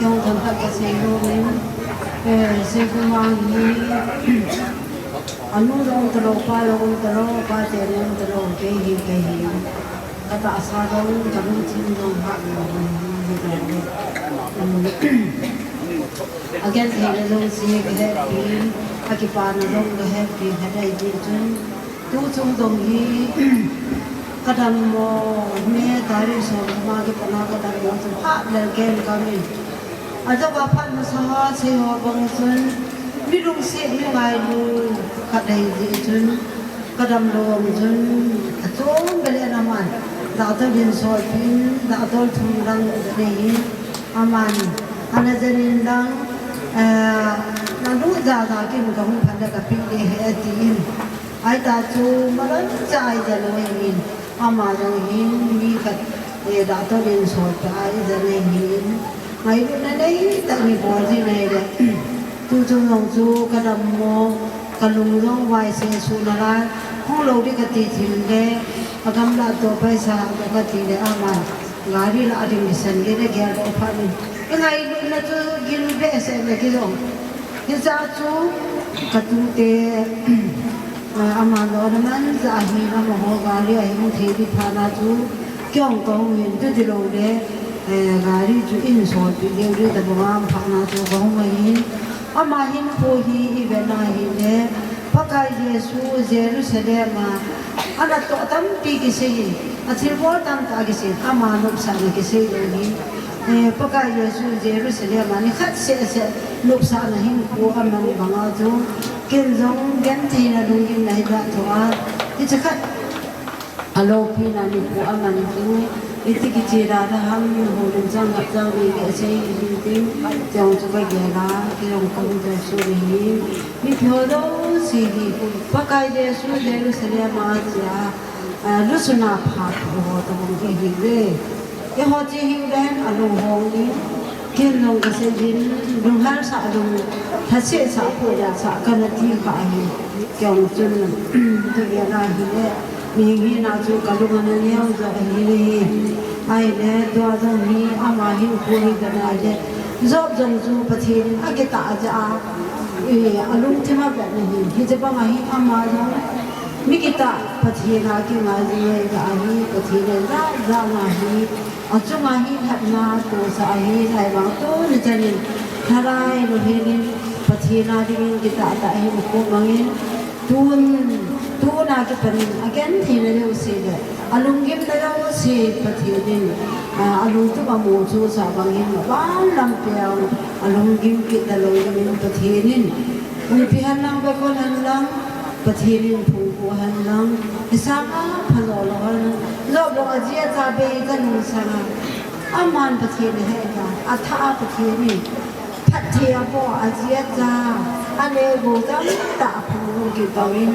Kei hung themkhat ka sei nom in, eh, Seikuma hi, anu jong um talou, pa jong um talou, pa te jong um talou, kei hi, kei hi. Ka tahsa jong, ka lungthim jong, ha, jong, hi, hi, jong, um, agentheina jong si, ka happy, akipana jong, ka happy, ka dei di chun, tu chung jong hi, Kadam mo, me tarik som le nga kipana kadam mo chu phat le ken kamin. Ajeh a phat masa a sei ho bang chun, mi lungset mi ngailu khat ahi jeh chun, kadam lou chun, achom beh le aman, doctor in solpeh in, doctor thum lang anei in, aman, ana jen in lang, eh, nalu jaja kin kahung phat le kapeh ding ahi atin. Ahita chu malam cha ahi jeh in, ama jong hin mi khat, eh, doctor in solpeh ahi jeh in, ngailutna neitah in ibol jing ahile. Tuchung jong chu kadam mo, kalung jong vaise suh nalai, hung lou ding kati thim le, agamla toh paisa toh kati le, aman gari la ding kisan le, nagel lou phat in. Ingailutna chu gil behseh le kijong. Hiche chu katute, ah, ama lona man ja hi, amaho gari ahin thei ding phat na chu, kei jong kahung in, chuti lou le, eh, gari chu in solpeh ding ding tabang a phat na chu kahung ahin. Ama hinkho hi ivet na hile, Pakai Jesu Jerusalem a, anatoh tampi kisei in, athilbol tamtah kisei in, ama nopsahna kisei lou hi. Eh, Pakai Jesu Jerusalem a nikhat seh seh nopsahna hinkho aman banga chu, ken jong gentheina lunggimna hija thua, hiche khat aloupina nikho aman chu, iti kiche da da ham, houlim chang khat chang ni kisei hi tin, chang chu kagel a, kei jong kahung toh chu ni hi, mipi ho jouse hi, Pakai Jesu Jerusalem a chia, ah, lusuna phat ho tabang hi hi ve. Eiho che hiu le hen alung hong in, ken jong kasei jin, lunghel sah lung, lhase sah phoh le sah kana ti kha ahi. Kei jong chun, tugel a hile, mihem hina chu kalung ana neo jo ahi le hi. Ahile, tua jong hi ama hinkho hi kana le. Job jong chu Pathen in akitah jeh a, eh, alungthim avet na hi. Hiche bang ahi ama jong, mi kitah Pathen a kingai jing ahi, Pathen in ja ja na hi. Achunga hi lhatna tohsah ahi, ahivang tuni chan in, thalai lou helin, Pathen a dingin kitah tah ahi, ukho mangin, tun, tuna kipan in, agentheina jouse le, alunggimna jouse Pathen in, a, alungthim a amu chu sah bangin, aban lampi a, alunggim kit talou dingin Pathen in, umpi hen lang, bekon hen lang, Pathen in phungvuh hen lang, hisanga phajo lou hen lang, Job jong aji acha bei kanung sanga, aman Pathen ahe ta, athah a Pathen in phatthei abol a, aji acha, ale gou tamtah aphungvuh kit bangin,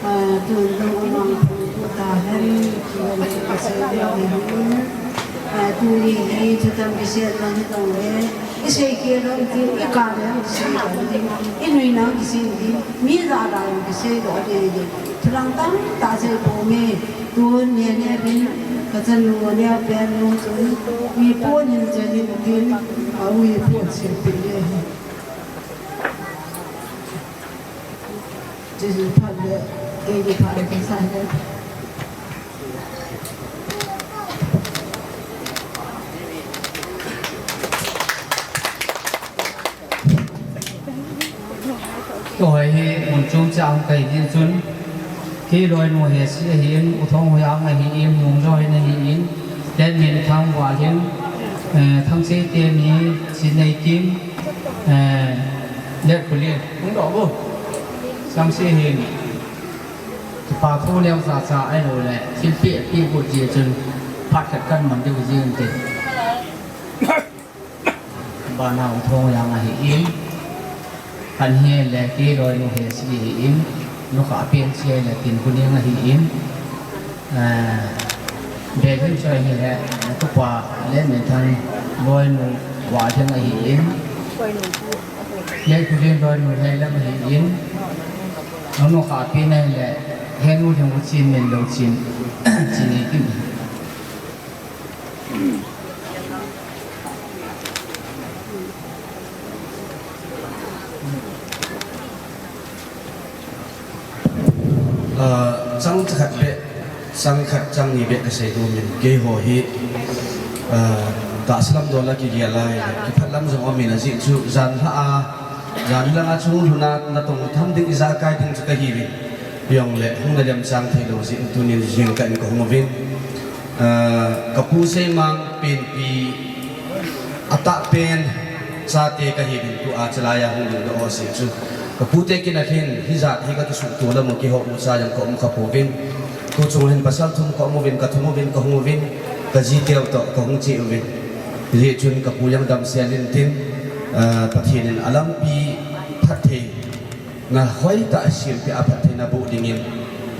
eh, tun jong amang phungvuh tahen, tun jong kasei lou ahin, eh, tuni hi thutam kiseina hijongle, isei khel lou ding, ikap lou ding, isei lou ding, inui lou ding, isei ding, mi ja ja lou ding, isei lou ding, thulang tamtah sei ponge, tun nene bin, kachanu neopen nu chun, mi pon in chen in tin, aui pon sei peh le. Jesu phat le, keini phat le, kasa le. Kihoi hi mun chom cha hung kahi ding chun, kei loinu Hesi ahin, U Thonghoiang ahin, Mungjoin ahin, Letminthang, Valhing, eh, Thangsei Temi, Sineikim, eh, Letkholin, hung doh vo. Thangsei hin, kipa thu neocha cha ahilou le, thilpeh peh got jeh chun, phat khat kaman diu jing te. Bana U Thonghoiang ahin, khat hi le kei loinu Hesi ahin, nukhah pen chu le Tinkhoning ahin, eh, Belhing chu ahile, nupa Letminthang loinu Valhing ahin, Letkholin loinu Hailam ahin, nukhah pen ahile, henu Lhingvuchin, Minlouchin, Chineikim. Ah, chang chakhat beh, chang khat chang ni beh kasei nom in, keiho hi, ah, tahsa lam dol a kigel lai, kiphat lam jong um in ajeh chu, jan lha a, jan lha a chung lhun a natong tham ding ijakai ding chu kahiuvin. Hijongle hung na lemchang thei lou jeh in tunin jingkah in kahung uvin. Ah, kapu Seimang penpi atahpen chate kahiuvin tua chulai a hung dingdoh ho jeh chu. Kapute kin a hin hijat hi kakisuhto lam u keiho ucha jong kaum kha pouvin. Tu chung hin pasal thum kaum uvin, kathum uvin, kahung uvin, kajiteu toh kahung che uvin. Hijeh chun kapu jong damsel intin, ah, Pathen in alampi phatthei na hoitah a sempeh a phatthei na boh dingin,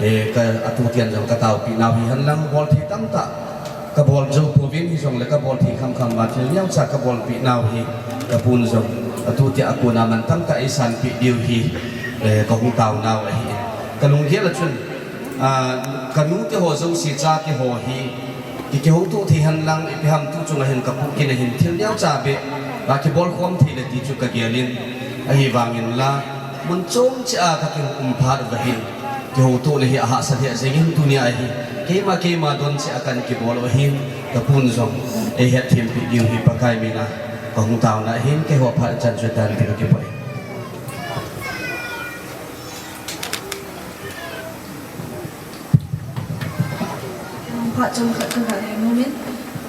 eh, ka, atutian jong kataopeh nau hi henlang bol thei tamtah kabol jou pouvin hijongle kabol thei khamkham a thil neocha kabolpeh nau hi kapun jong atutia akona man tamtah eisanpeh diu hi, eh, kahung taonau ahi. Kalunggel a chun, ah, kanute ho jouse chate ho hi ki, kihoutoh thei henlang, ipi ham tu chung a hin kapu kin a hin thil neocha beh a kibol khom thei le ti chu kagel in, ahivangin la, mun chom cheh a kakihou um phat uva hin, kihoutohna hi ahahsa lheh jengin tunia hi, keima, keima don cheh a kan kibol u ahin, kapun jong eihetthem peh diu hi Pakai mina kahung taona ahin, keiho phat chan chu tan ti kakipah e. Phat chomkhat kaga nei nomin,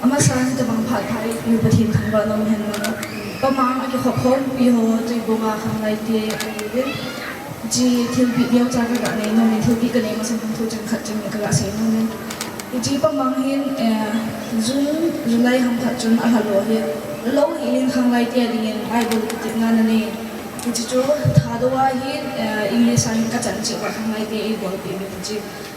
amasan hitobang phat pha eipeu Pathen thangvah nom hen lang. Pamang a kikhop khompi ho, Tuibong a khanglai te ahiuvin. Hiche thilpeh neocha kaga nei nomin, thilpeh kanei masang thu chomkhat chomkhat kaga sei nomin. Hiche Pamang hin, eh, June, July ham khat chun alha lou hi. Lou hi in khanglai te dingin Bible kitepna nanei. Hiche chu Thadou a hin, eh, English a hin kachan cheh uva khanglai te eibolpeh uvin hiche.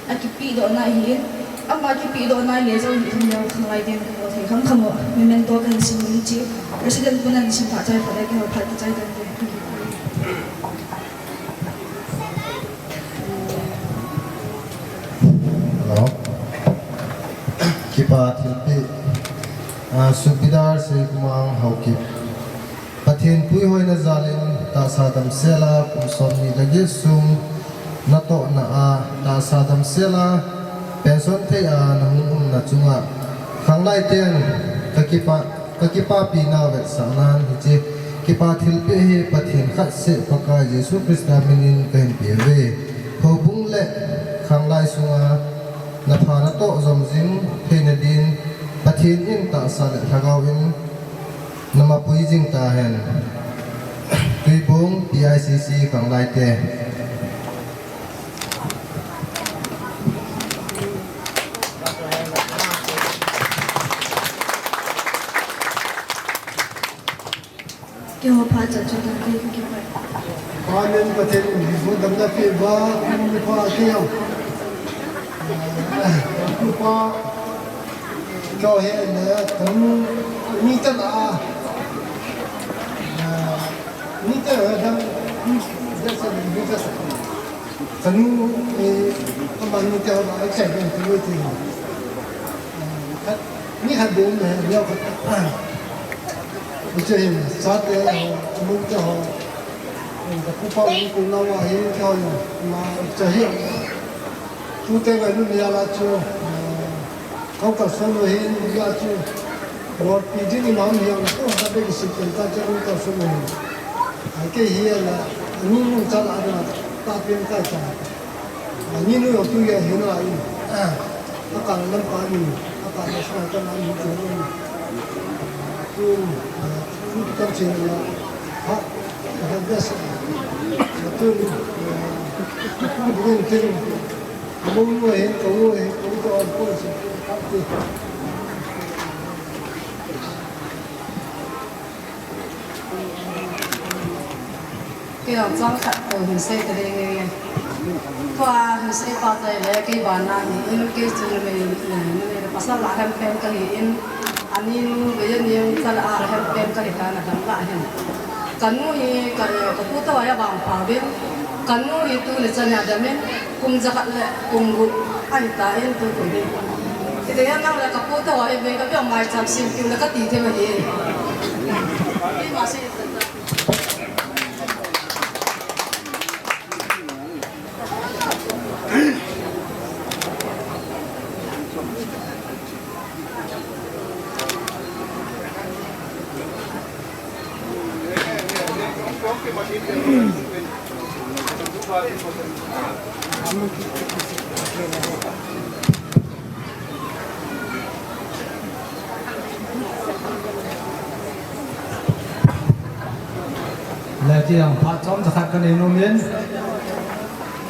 Akipehdohna ahin, ama kipehdohna le jong hi thum leu khanglai ten kabol thei khamkham u, memento kahin sim u hiche. President pun ahin sim phat chai phat le keiho phat kichai tante. Hello. Kipa thilpeh, ah, Subedar Seikhumang Haokip. Pathen puihoina jal in tahsa damsel a kum somni le get sung natohna a tahsa damsel a pension thei a nahung umna chunga khanglai ten kakipa, kakipapi na vetsahnan hiche kipa thilpeh hi Pathen khat seh Pakai Jesu Christa min in kahin pe uve. Houbung le khanglai sunga napha natoh jom jing theina din Pathen in tahsa le lhagao in namapui jing tahen. Tuibong P I C C khanglai te. Keiho phat chan chu tante kakipah e. Amen. Pathen in hiche damna peh uva, kum pha keiho. Kum pha. Keiho hi na, tanu, ni ta la. Ni ta la, ni ta la, ni ta la. Tanu, eh, ama ni ta la, ai chai ni ta la. Khat, ni khat bou me, ni khat. Ni che hin, sa te ho, mu te ho. Ka pu pa u ku na wa hi ka ho, ma, che hi. Tu te ga lu ya la chu, eh, kau ka so lo hin, ya chu. Wa pi ji ni ma mi ya, ko ha be ki si ken ta che ko ka so lo hin. Ai ke hi la, ni nu cha la da, ta pen ta cha. Ani nu jong tu hi ahin a in. A, a kal lam pa ni, a kal le sa ka na ni tu ni. Tu, a, tu tu kan chin na. Ha, ha best. Tu ni, a, tu ni tu. Mo mo he, ko mo he, ko to a ko si. Ka ti. Kei jong chang khat kou hin sei ta ding e. Tua hin sei pa tai le kei bana hi in kei chu numei, numei le pasal lah a hem pen kahi in. Ani nu vei ani jong cha lah a hem pen kahi tan adam lah hin. Kanu hi ka, ka pu toh a vangpha uvin. Kanu hi tuni chan a adam in. Kum jakhat le kum gup ahi tan tu kum hi. Hiti hin nang le ka pu toh a hi vei ka pi mai cham sim piu le kati thei ma hi. Pi ma si. Leti ang phat chom jakhat kanei nom in.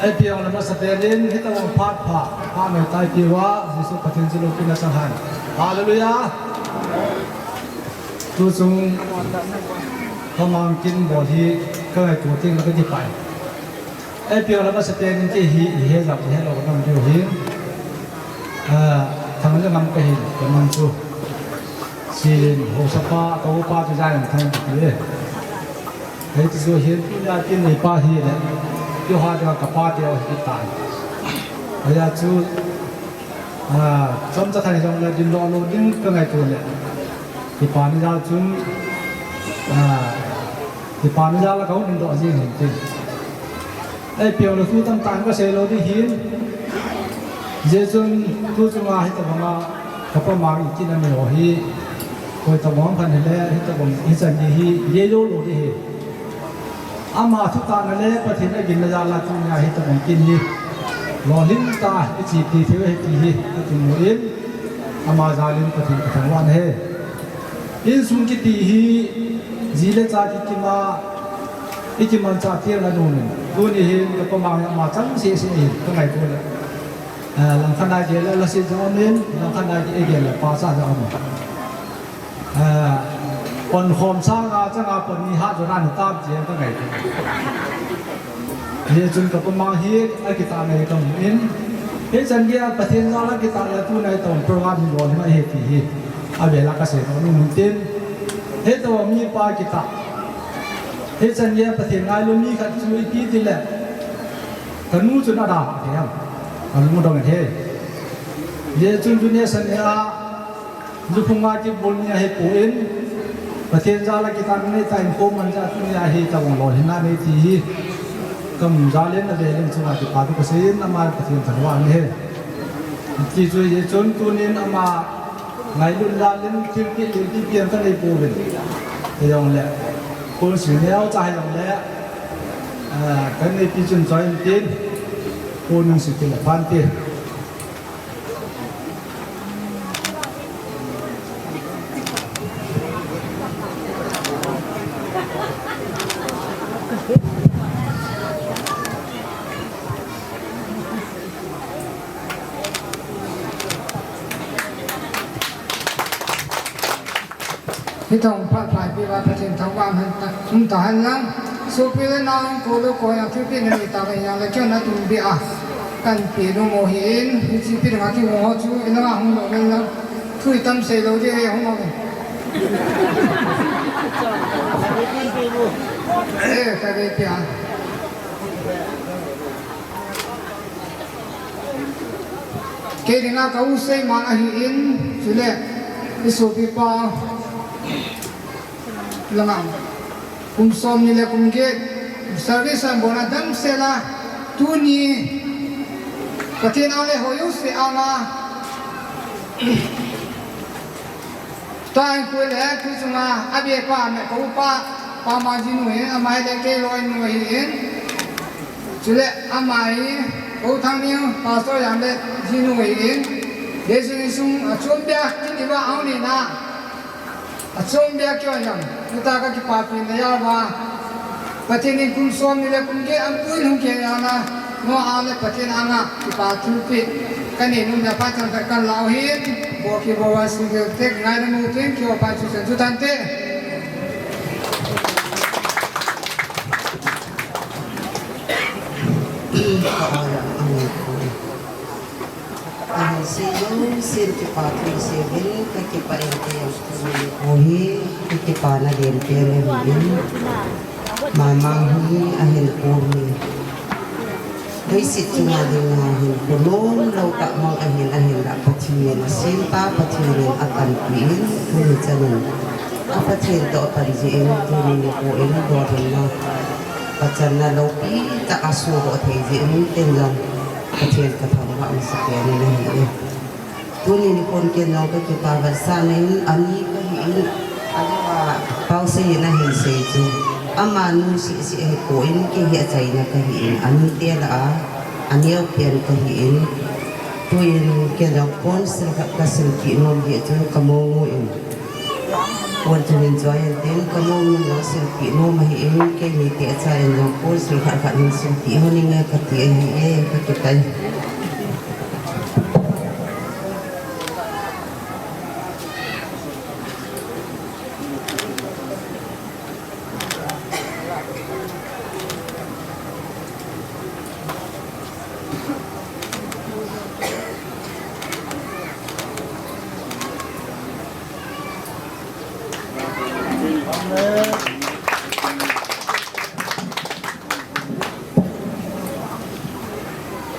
Ei piang le masa pen in, hitobang phat pha, pha noi tai piuva, Jesu Pathen chu lopina chang hen. Hallelujah. Tuchung, kamang kin bol hi, kangaito teng le kati pai. Ei piang le masa pen in kei hi, ihet jong, ihet lou nam diu hi. Ah, Thangjangam kahin, kamang chu. Silin, haosapa, ka upa chu Jairam Thang kiti e. Hiti chu hin, tunia kin neipa hi le, keiho dinga kapa teu hi tai. Hia chu, ah, chomcha khat jongle dindoh lou ding kangaito le. Kipana jal chun, ah, kipana jal a kahung dindoh jing hin tin. Ei piang le thu tamtah kasei lou ding hin. Hijeh chun tuchunga hitobanga kapa mang ikin anei ho hi. Koi tobang phat hile, hitobang hichan gei hi, yeilou lou ding hi. Ama thutahna le Pathen aginna jal a tunia hitobang kin hi. Lolhing tah a ichepi thei u ahi ti hi, kati nom in. Ama jal in Pathen kathangvah e. Insung kiti hi, ji le cha kikima, ikimanchah teng le nom in. Tuni hin kapa mang hi ama chang sese ahi, kangaito le. Ah, langkhat a igel le lhaset jong aum in, langkhat a igel le pachat jong aum in. Ah, pon khom sanga changa pon ni hat jong aum tam ti kangaito. Hijeh chun kapa mang hi akitah nai kamu in. Hichan geiya Pathen jal a kitah le tunia itobang program hi lolhing ahi ti hi. Avel a kasei nom in tin. Hitobang mipa kitah. Hichan geiya Pathen ngailu mi khat chu ipi ti le. Kanu chun ada thei ham. Kalung dong thei. Hijeh chun tunia sanga Ju phunga kibol ni ahipon, Pathen jal a kitahna neitah in khoman jat tunia hitobang lolhinna nei ti hi. Kamu jal in avel in chunga kipa thu kasei in ama Pathen thangvah in ahi. Hiti chu hijeh chun tunin ama ngailut jal in thilpeh, thilpeh pian kanei pouvin. Hijongle, koi sui neocha hijongle, ah, kaneipi chun choi in tin, koi nung sui tin aphan tin. Hitobang phat pha ipi uva Pathen thangvah in ta, um ta hen lang. Sopi le nao in koi le koi a thilpeh nanei tauve, hijongle keiho natum beh a kahin pe nom u ahin, hiche pi dinga kihung ho chu, ilanga hung lou vel lang. Thu itam sei lou ding ahi, hung lou vel. Eh, ka ve pia. Kei dinga ka u Seimang ahin, chule i sopipa langa kum somni le kum get service a bol a damsel a, tuni Pathen anga le hoi u se anga Tua in koi le, tu chunga, abeh pa, me ka upa, Pa Mangjinu hi, ama hi le kei loi nu ahin. Chule, ama hi, Pu Thangning, Pastor Jang le jinu ahin. Jesu insung, achom bia, kiti va, auni na. Achom bia kio jang. Tuta ka kipapi na ya va. Pathen in kum somni le kum get ahin pui lhung kei jeng a, Noah le Pathen anga kipa thilpeh kanei nom a phat themkhat kahin la u ahin, bol kibol a sugel te ngaina mu tin kio pa chu chan chu tante. Ka ol a amu ko. Ahin sei jouse kipa thu seuvin, ka kipah in, kei jong tuni nikho hi ka kipana len pen ahin, mama hi ahin pom in. Leiset chunga dinga hinkho nom lou tah mang ahin, ahinlah Pathen in asempa, Pathen in apanpi in, tuni chan in a Pathen toh apan jeh in, tuni nikho in dongna, pachatna loupi tah a sodoh thei jeh in, ken jong Pathen ka thangvah masa pen in ahi e. Tuni nikhon ken jong ka kipa vetsahna in, ani ka hi in, ahilouleh Pausei in ahin sei chu, ama nu seh seh ahi poi, kei hi achaina ka hi in, ani te lah a, Aneo pen kahi in, tuin kei jong pon sil khat kasil kit nom hi chun kamou in. Pon chun in join tin kamou in jong sil kit nom ahi in, keini te cha in jong pon sil khat khat in sil kit ho ning e kati ahi e, kakitai.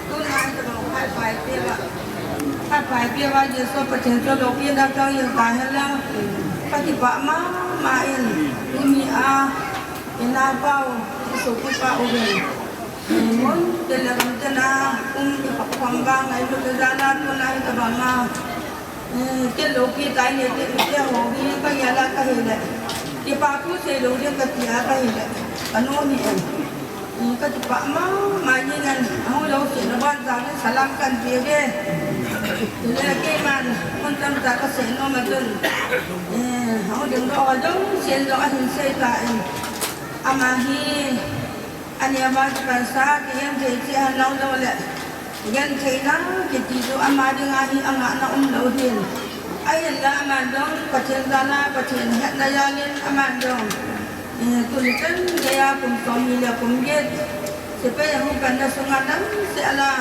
Tun a hi tabang phat pai pia va. Phat pai pia va Jesu Pathen chu loupi dang tang jeng ta hen lang. Ka kipah mama in. Tuni a. Ina pau. Jesu kipah u ven. Mun te le gam te na. Um kipah khom vang ngai lu te jana tun a hi tabang a. Eh, kei loupi tai nei te, kei ho hi ka gel a ka hi le. Kipa thu sei lou ding ka ti a ka hi le. Ka nu ni en. Eh, ka kipah mama jeng in, ahung lou sei na ban jang in salam kan ti ve. Le keiman, mun tam ta ka sei nom a chun. Eh, ahung ding doh a jong, sei lou a hin sei ta in. Ama hi, Ani a vang kipansa, kigenthei cheh ahin lou lou le. Gentheina kiti chu ama dinga hi angahna umlou hin. Ahinla aman jong Pathen jal a, Pathen hetna jal in aman jong. Eh, tuni chan geiya kum somni le kum get. Sepai ahung panna sunga damsel a.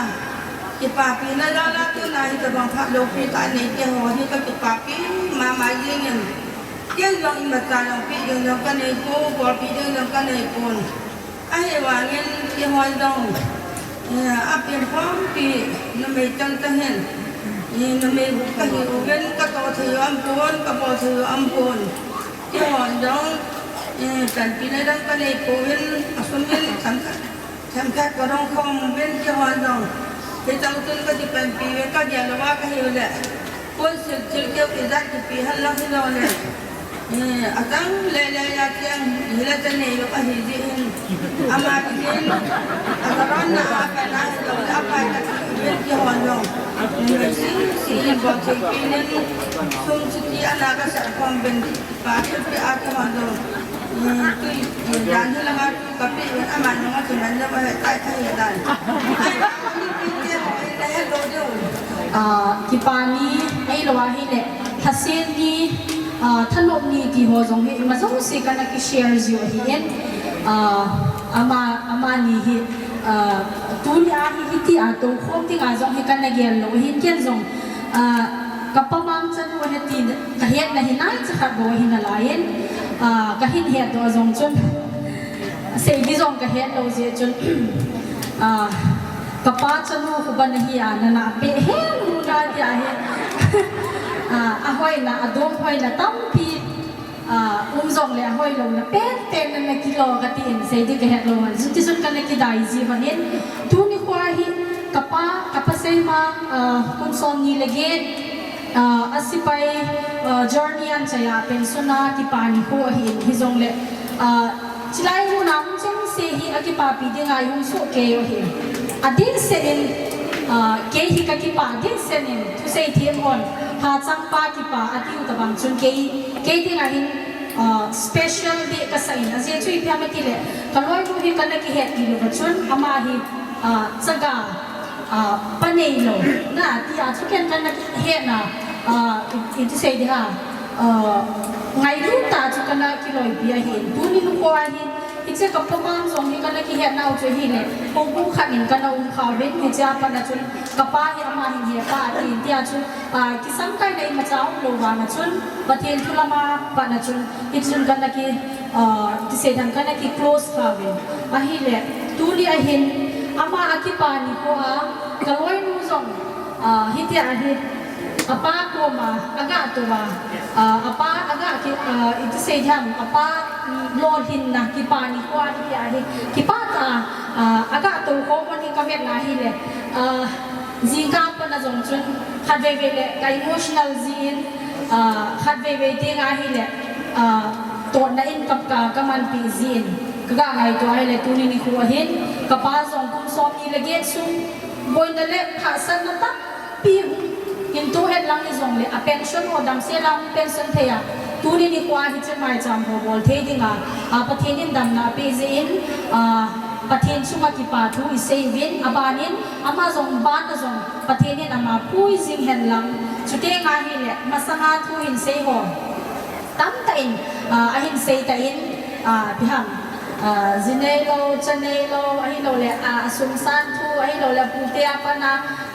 Kipapina jal a tuna hi tabang phat loupi tah nei te ho hi ka kipapi mama jeng in. Kei jong imacha jong pe ding jong ka nei pon, bolpi ding jong ka nei pon. Ahivangin, keiho jong, eh, apen khompi, numei chang chang hin, eh, numei kahi uvin, katoh thei u aum pon, kabol thei u aum pon. Keiho jong, eh, panpina dang kanei pouvin, asum in, themkhat, themkhat kadong khom uvin, keiho jong. Hicheng chun kakipanpi uve, kagel louva kahiu le. Kon sil thil keu ijat kipe hen lang hilou le. Eh, atang le le a cheng, hile cheng neilou ahi jeh in. Ama dingin, acharan na a pan a hilou le, apai kati uvin kihon jong. Numei sese in bol thei pen in, sum siti ana kasah khom uvin, pa thil pe a kihon jong. Eh, tui, eh, dan hilanga Kapi in aman nunga chu nan jong ahe tai kahi dan. Ai, ni pi te ho in nahe lou diu. Ah, kipa ni, ahilou ahile, lhasen ni, ah, thanop ni ti ho jong hi, ima jouse kana kishare jiu ahin. Ah, ama, amani hi, ah, tuni a hi, hitia toukhom dinga jong hi kana gel lou ahin, ken jong, ah, kapa mang chanu ahi ti, kahetna hi naicha khat bou ahi nalaiyin, ah, kahin hetdoh jong chun. Seidi jong kahet lou jeh chun, ah, kapa chanu khu ban ahi a, nana pe hel u na tia hi. Ah, ahoina, adom hoina tampi, ah, um jongle ahoilouna penpen nana kilo katin, seidi kahet lou hon. Chuti chun kana kidai ji honin. Tuni khoa hi kapa, kapa seima, ah, kum somni le get, Ah, asepai, ah, journey anchai a pension a kipa nikho ahin, hijongle, ah, chulai muna hung chengse hi akipapi dinga hung sohkei u ahi. Adehset in, ah, kei hi kakipah dehset in, thusei them hon, hachangpa kipa atiu tobang chun kei, kei dinga hin, ah, special deh kasah in, ajeh chu ipi ham itile, kaloinu hi kana kihetpi louva chun, ama hi, ah, chaga, Ah, pa neilou, na, tia chu ken kana kihetna, ah, i, iti sei ding ham, ah, ngailut tah chu kana kiloipi ahin. Tuni nikho a hi, hiche kapa mang jong hi kana kihetnau chu hile, houbung khat in kana umkha uvin, hichea pat a chun, kapa hi ama hin hepa atin, tia chu, ah, kisamkaina imacha umlou vanga chun, Pathen thu lama pat a chun, hichun kana ki, ah, iti sei ding ham kana ki close kha uvin. Ahile, tuni ahin, ama akipa nikho a, kaloinu jong, ah, hitia hi, apa koma, aga touva, ah, apa aga ki, ah, iti sei ding ham, apa, mm, lolhinna kipa nikho a hitia hi, kipah tah a, ah, aga toukhom u hi kavetna hile, ah, jingkah pat a jong chun, khatvei vei le, ka emotional jin, ah, khatvei vei tenga hile, ah, totna in ka, ka, kamanpi jin. Ka ngaito ahile tuni nikho ahin, kapa jong kum somni le get sung, boina le khahsatna tampi hung hin to henlang hijongle, a pension ho damsel a hung pension thei a, tuni nikho a hiche maicham ho bol thei dinga, a, Pathen in damna apeh jeh in, a, Pathen chunga kipa thu isei uvin, abanin, ama jong ban a jong Pathen in ama pui jing henlang, chuteng ahile, masanga thu hin sei ho tamtah in, a, ahin sei tan, a, ipi ham, a, ji neilou, cha neilou, ahilouleh, a, asumsan thu, ahilouleh, pute a pat a,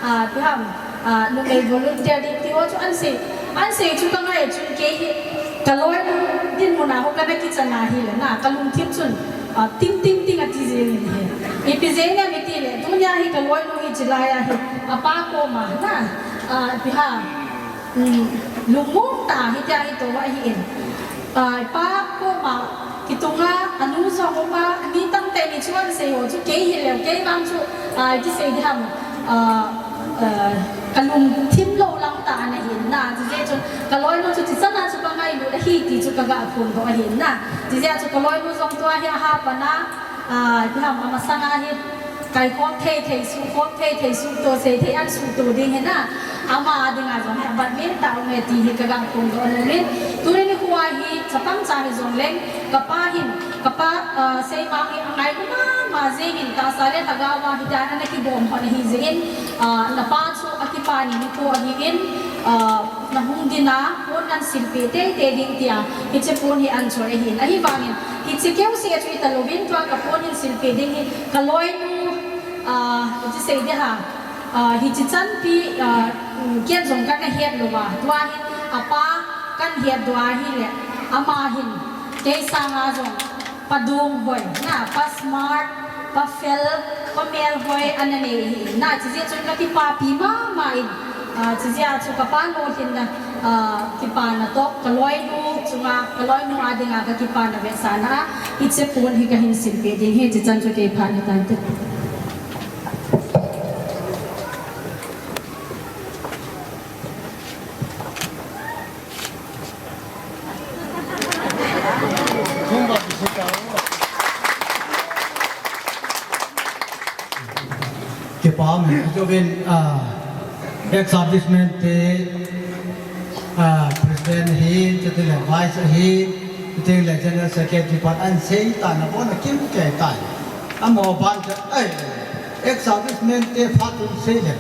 a, ipi ham, a, numei volunteer ding ti ho chu ahin sei, ahin sei chu kangai chun kei hi, kaloinu dinmun a ho kana kichan ahile na, kalungthim chun, a, ting ting ting ati jeng in ahi. Ipi jeh ham itile, tunia hi kaloinu hi chilai ahi, apa koma na, a, ipi ham, um, lungmong tah a hitia hi tou ahin. A, ipa koma kitunga, anu jong uma, mi tamtah in hichu ahin sei ho chu kei hileh, kei vang chu, a, iti sei ding ham, a, a, kalungthim lou lang tah ana hin na, chujeh chun kaloinu chu hichan a chu kangailut ahi ti chu kaga phondoh ahin na, chujeh chun kaloinu jong tua hi aha pat a, a, ipi ham, amasanga hi, kaikhom thei thei, suhkhom thei thei, suhto sei thei, ahin suhto ding hi na. Ama dinga jong hi abat min tah ume ti hi kaga phondoh nom in. Tuni nikho a hi, chapang cha hijongleng, kapa hin, kapa, a, seima hi angailu mama jeng in, tahsa le lhagao a hitia ana kigom hon ahi jeh in, a, napa chu akipa ni nikho ahin, a, nahung din a, pon nahin silpeh teitei ding tia, hiche pon hi ahin choi ahin. Ahivangin, hiche keu seh chu ita louvin, tua kapon hin silpeh ding hi, kaloinu, a, iti sei ding ham, a, hiche chanpi, a, um, kei jong kana het louva, tua hin, apa kahin hetdoh ahile, ama hin, kei sanga jong, pa dunghoi, na, pa smart, pa fel, pa melhoi, ana nei ahi. Na, chujeh chun kakipapi mama in, a, chujeh a chu kapa lolhinna, a, kipana toh, kaloinu chunga, kaloinu a dinga kakipana vetsahna a, hiche pon hi kahin silpeh ding ahi, hichan chu kei phat hitante. Kipa um, jouvin, ah, ex-servicemen te, ah, president ahin, chuteng le vice ahin, chuteng le general secretary pan ahin sei tan, abon a kimkei tai. Amaho pan chu, ai, ex-servicemen te phat chun sei le.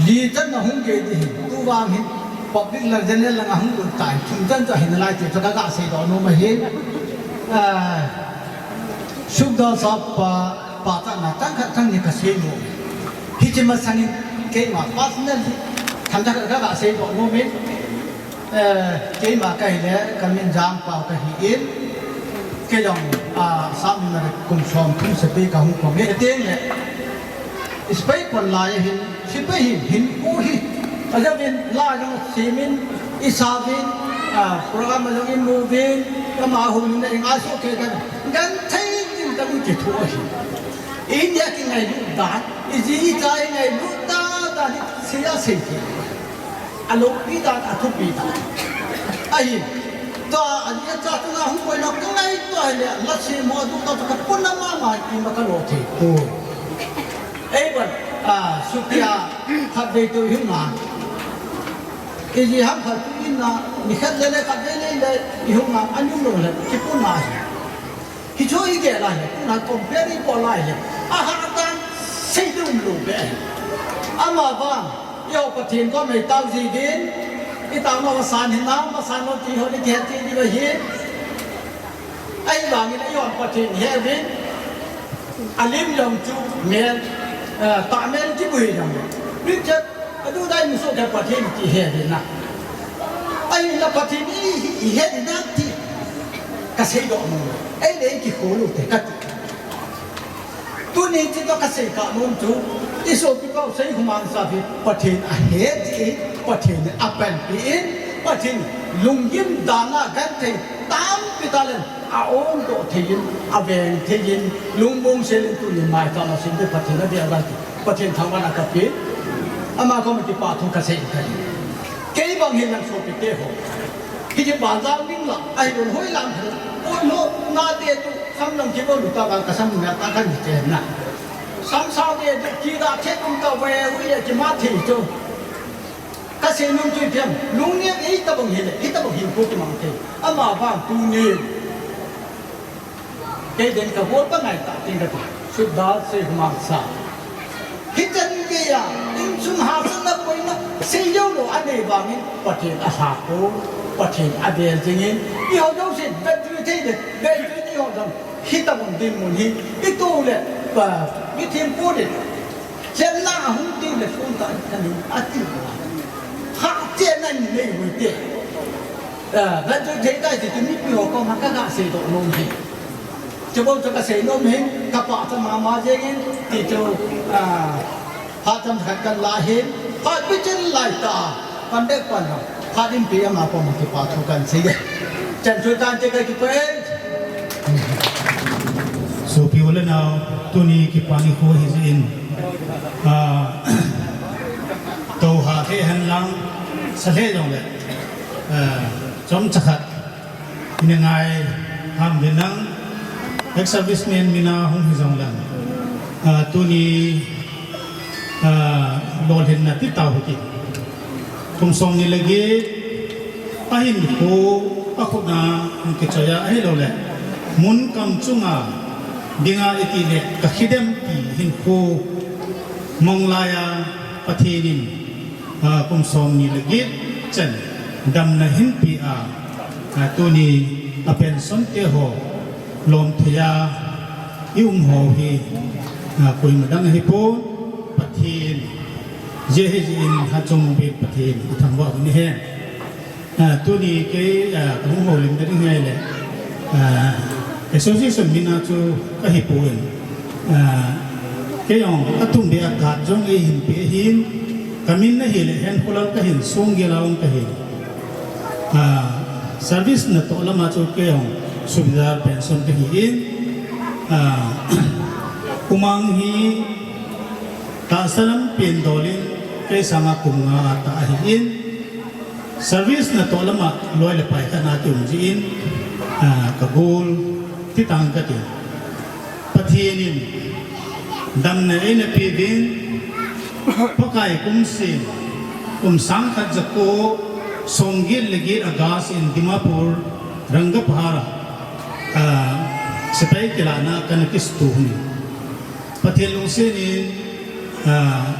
Li chan a hung gei ding ahi, tu vang hin public lang general lang a hung lut tai, thum chan chu ahi nalai ti chu kaga seidoh nom ahi. Ah, sukdal sa pa, pachatna chang khat chang ni kasei nom. Hiche masang in keima personal hi themcha khat kaga seidoh nom in. Eh, keima kahile, kamin Jangpao kahin, kei jong, ah, Assam Mineral kum somthum sepai kahung pang e, teng le, sepai kon lai ahin, sepai hin, hinkho hi, ajouvin, la jong semin, isauvin, ah, program jong imu uvin, kama hung na inga so ke kan, genthei in kamu kithu ahi. India kingailut dan, iji icha ingailut dan, dan hi, sei a sei thei. Aloupi dan, athupi dan. Ahi, tua, ani acha chunga hung boina kangaito ahile, lase mo adu ta ka puna mama ima kalo thei. Eiban, ah, sutia, khatvei tou ihung a. Iji ham khat tu in a, nikhat le le khatvei le le ihung a, anung lou le, kipuna ahi. Hichu igel a le, tuna compare ibol a le, ahahdan seiding umlou beh ahi. Amavang, eiho Pathen kom itao ji din, itao nau masan hinam, masan lou ti ho ni kihet thei diu ahi. Ahivangin eiho Pathen he uvin, alim jong chu mel, eh, tahmel kibu hi jong le. Richard, adu dai muso ke Pathen ti he uvin na. Ahinla Pathen i, i he uvin na ti. Kaseidoh nom. Eile kikhol u te kati. Tuni ti toh kasei kha nom chu, isopi pau sei humang sa phi, Pathen ahe ti, Pathen apanpi in, Pathen lunggim dan a genthei tampi talen, aumdoh thei in, aveng thei in, lungmong sel in tuni maicham a sim te Pathen a dia ti, Pathen thangvah in kapeh. Ama kom kipathu kasei kahi. Kei bang hin lang sopite ho. Hiche bazar ning la, ahi lon hoi lang thei. Oi lo, na te tu, sam lang ki ko lu ta ka, ka sam na ta kan che na. Sam sa te tu, ki da che kum ta we, ui ya ki ma thei chu. Ka sei nom chu phiam, lung ni ei ta bang hi le, hi ta bang hi ko ki mang thei. Ama ba tu ni. Kei den ka gol pa ngai ta ting ka ti. Sut da sei humang sa. Hichan geiya, insung hahsatna boina, sei jou lou a nei vangin, Pathen a lhah ko, Pathen a bel jingin, eiho jousen, vet jui thei le, vet jui eiho jong, hitabang dinmun hi, i tu le, pa, i thempu le, chenna a hung ding le, sum ta, ta ni, a ti. Ha, chenna nei ui te. Eh, vet jui thei tai ti, tu mipi ho koma ka ga seidoh nom hi. Chubou chu ka sei nom hin, ka pachat mama jengin, ti chu, ah, phat chomkhat kan la hin, phat bichin lai ta, pan dek pan ho, phat inpi ama koma kipa thu kan sei e. Chan chu tan che ka kipah e. Sopi u le nao, tuni kipa nikho hi jin, ah, tou ha thei hen lang, sa thei jong le, ah, chomcha khat. Ina ngai ham ve nang, ex-serviceman mina hung hi jong lang. Ah, tuni, ah, lolhinna ti tau hiti. Kum som ni le get, a hinkho, a khut na, hung kichoi a, ahilou le. Mun kam chunga, dinga iti le, ka khidem ti hinkho, mong laiya, Pathen in, ah, kum som ni le get chan damna hin pe a, ah, tuni a pension te ho lom thei a i um ho hi, ah, koima dang ahi pon, Pathen jeh hi jeh in ha chung bek Pathen i thangvah u ni hen. Ah, tuni kei, ah, ka hung houlim na ding hi le, ah, association mina chu ka hi pon. Ah, kei jong atum beh a card jong ei hin pe hin, ka min na hi le hen khulal ka hin, Songgel a um ka hin. Ah, service natoh lama chu kei jong subedar pension ka hi in. Ah, umang hi tahsa lam pen dol in kei sanga kum nga a tah ahi in. Service natoh lama loi le pai khat na kium jin, ah, ka gol ti tang ka ti. Pathen in damna eina pe uvin, Pakai kum sen, kum sang khat jako, som get le get August in Dimapur, Rangapahar a, ah, sepai kilahna kana kisuto hun. Pathen lungset in, ah,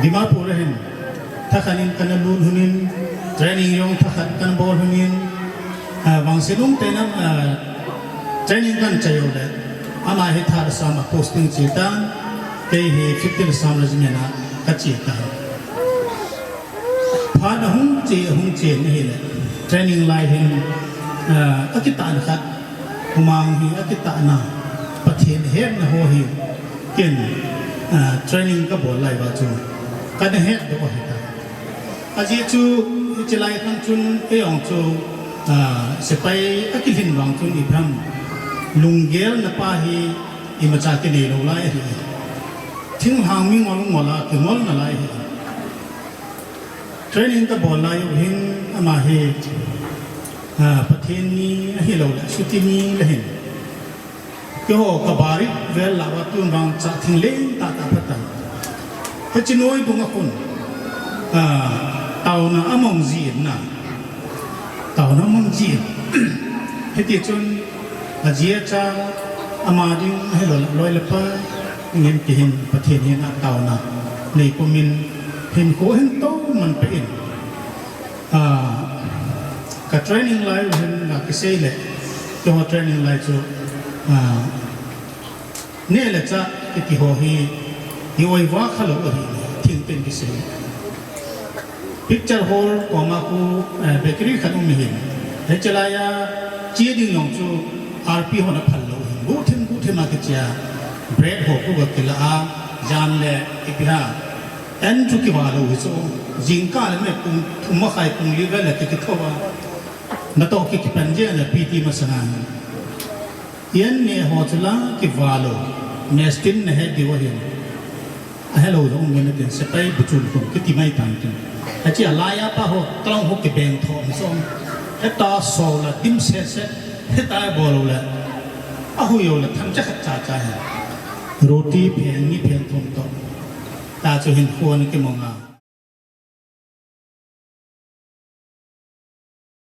Dimapur a hin, thakhat in kana lut hun in, training jong thakhat kana bol hun in, ah, vangse lungte nam, ah, training kana chai u le, ama hi Thadasam a posting che tan, kei hi fifteen Assam Regiment a ka che tan. Phat ahung che, ahung che na hi le, training lai hin, ah, akitahna khat, Humang hi akitahna, Pathen hetna ho hi, ken, ah, training ka bol lai uva chu, kana hetdoh ahi tai. Ajeh chu, hiche lai khan chun, kei jong chu, ah, sepai akilhin vang chun ipi ham, lunggel na pa hi, imacha kinei lou lai ahi. Thinglhang mingol ngol a kingol nalai ahi. Training ka bol lai u hin ama hi, ah, Pathen ni ahilou le, suti ni le hin. Keiho ka barik vel lah uva tun vang cha thing leng tah tah phat tan. Hiche noi dung a khun, ah, taona among jin na. Taona among jin. Hiti chun, ajeh a cha, ama ding ahilou le, loi le pai. Ngen kihin Pathen henga taona nei pumin hinkho hin toman pe in. Ah, ka training lai u hin na kisei le, keiho training lai chu, ah, neh le chah kiti ho hi, i oi va kha lou ahi, thingpen kisei. Picture hall koma khu, eh, bakery khat um hin. Hiche laiya, che ding jong chu R P hon aphal lou hin. Guhthim, guhthim a kiche a. Bread ho khu ga kila a, jam le, ipi ham. An chu kiva lou hi chu. Jingkah le me pung thum makhai pung li vel le ki, kitho a. Natoh ki, kipan jeng le P T masanga hin. An neh ho chu la kiva lou. Mess tin na het diu ahin. Ahelou jong um nge na tin, sepai buchun khun kiti mai tan tin. Ache a laiya pa ho, talong ho kibeng tho mi som. Heta sou le dim sese, heta bol le, ahui le thangcha khat cha cha hi. Roti phen ni phen thum toh. Ta chu hinkho ana kimang a.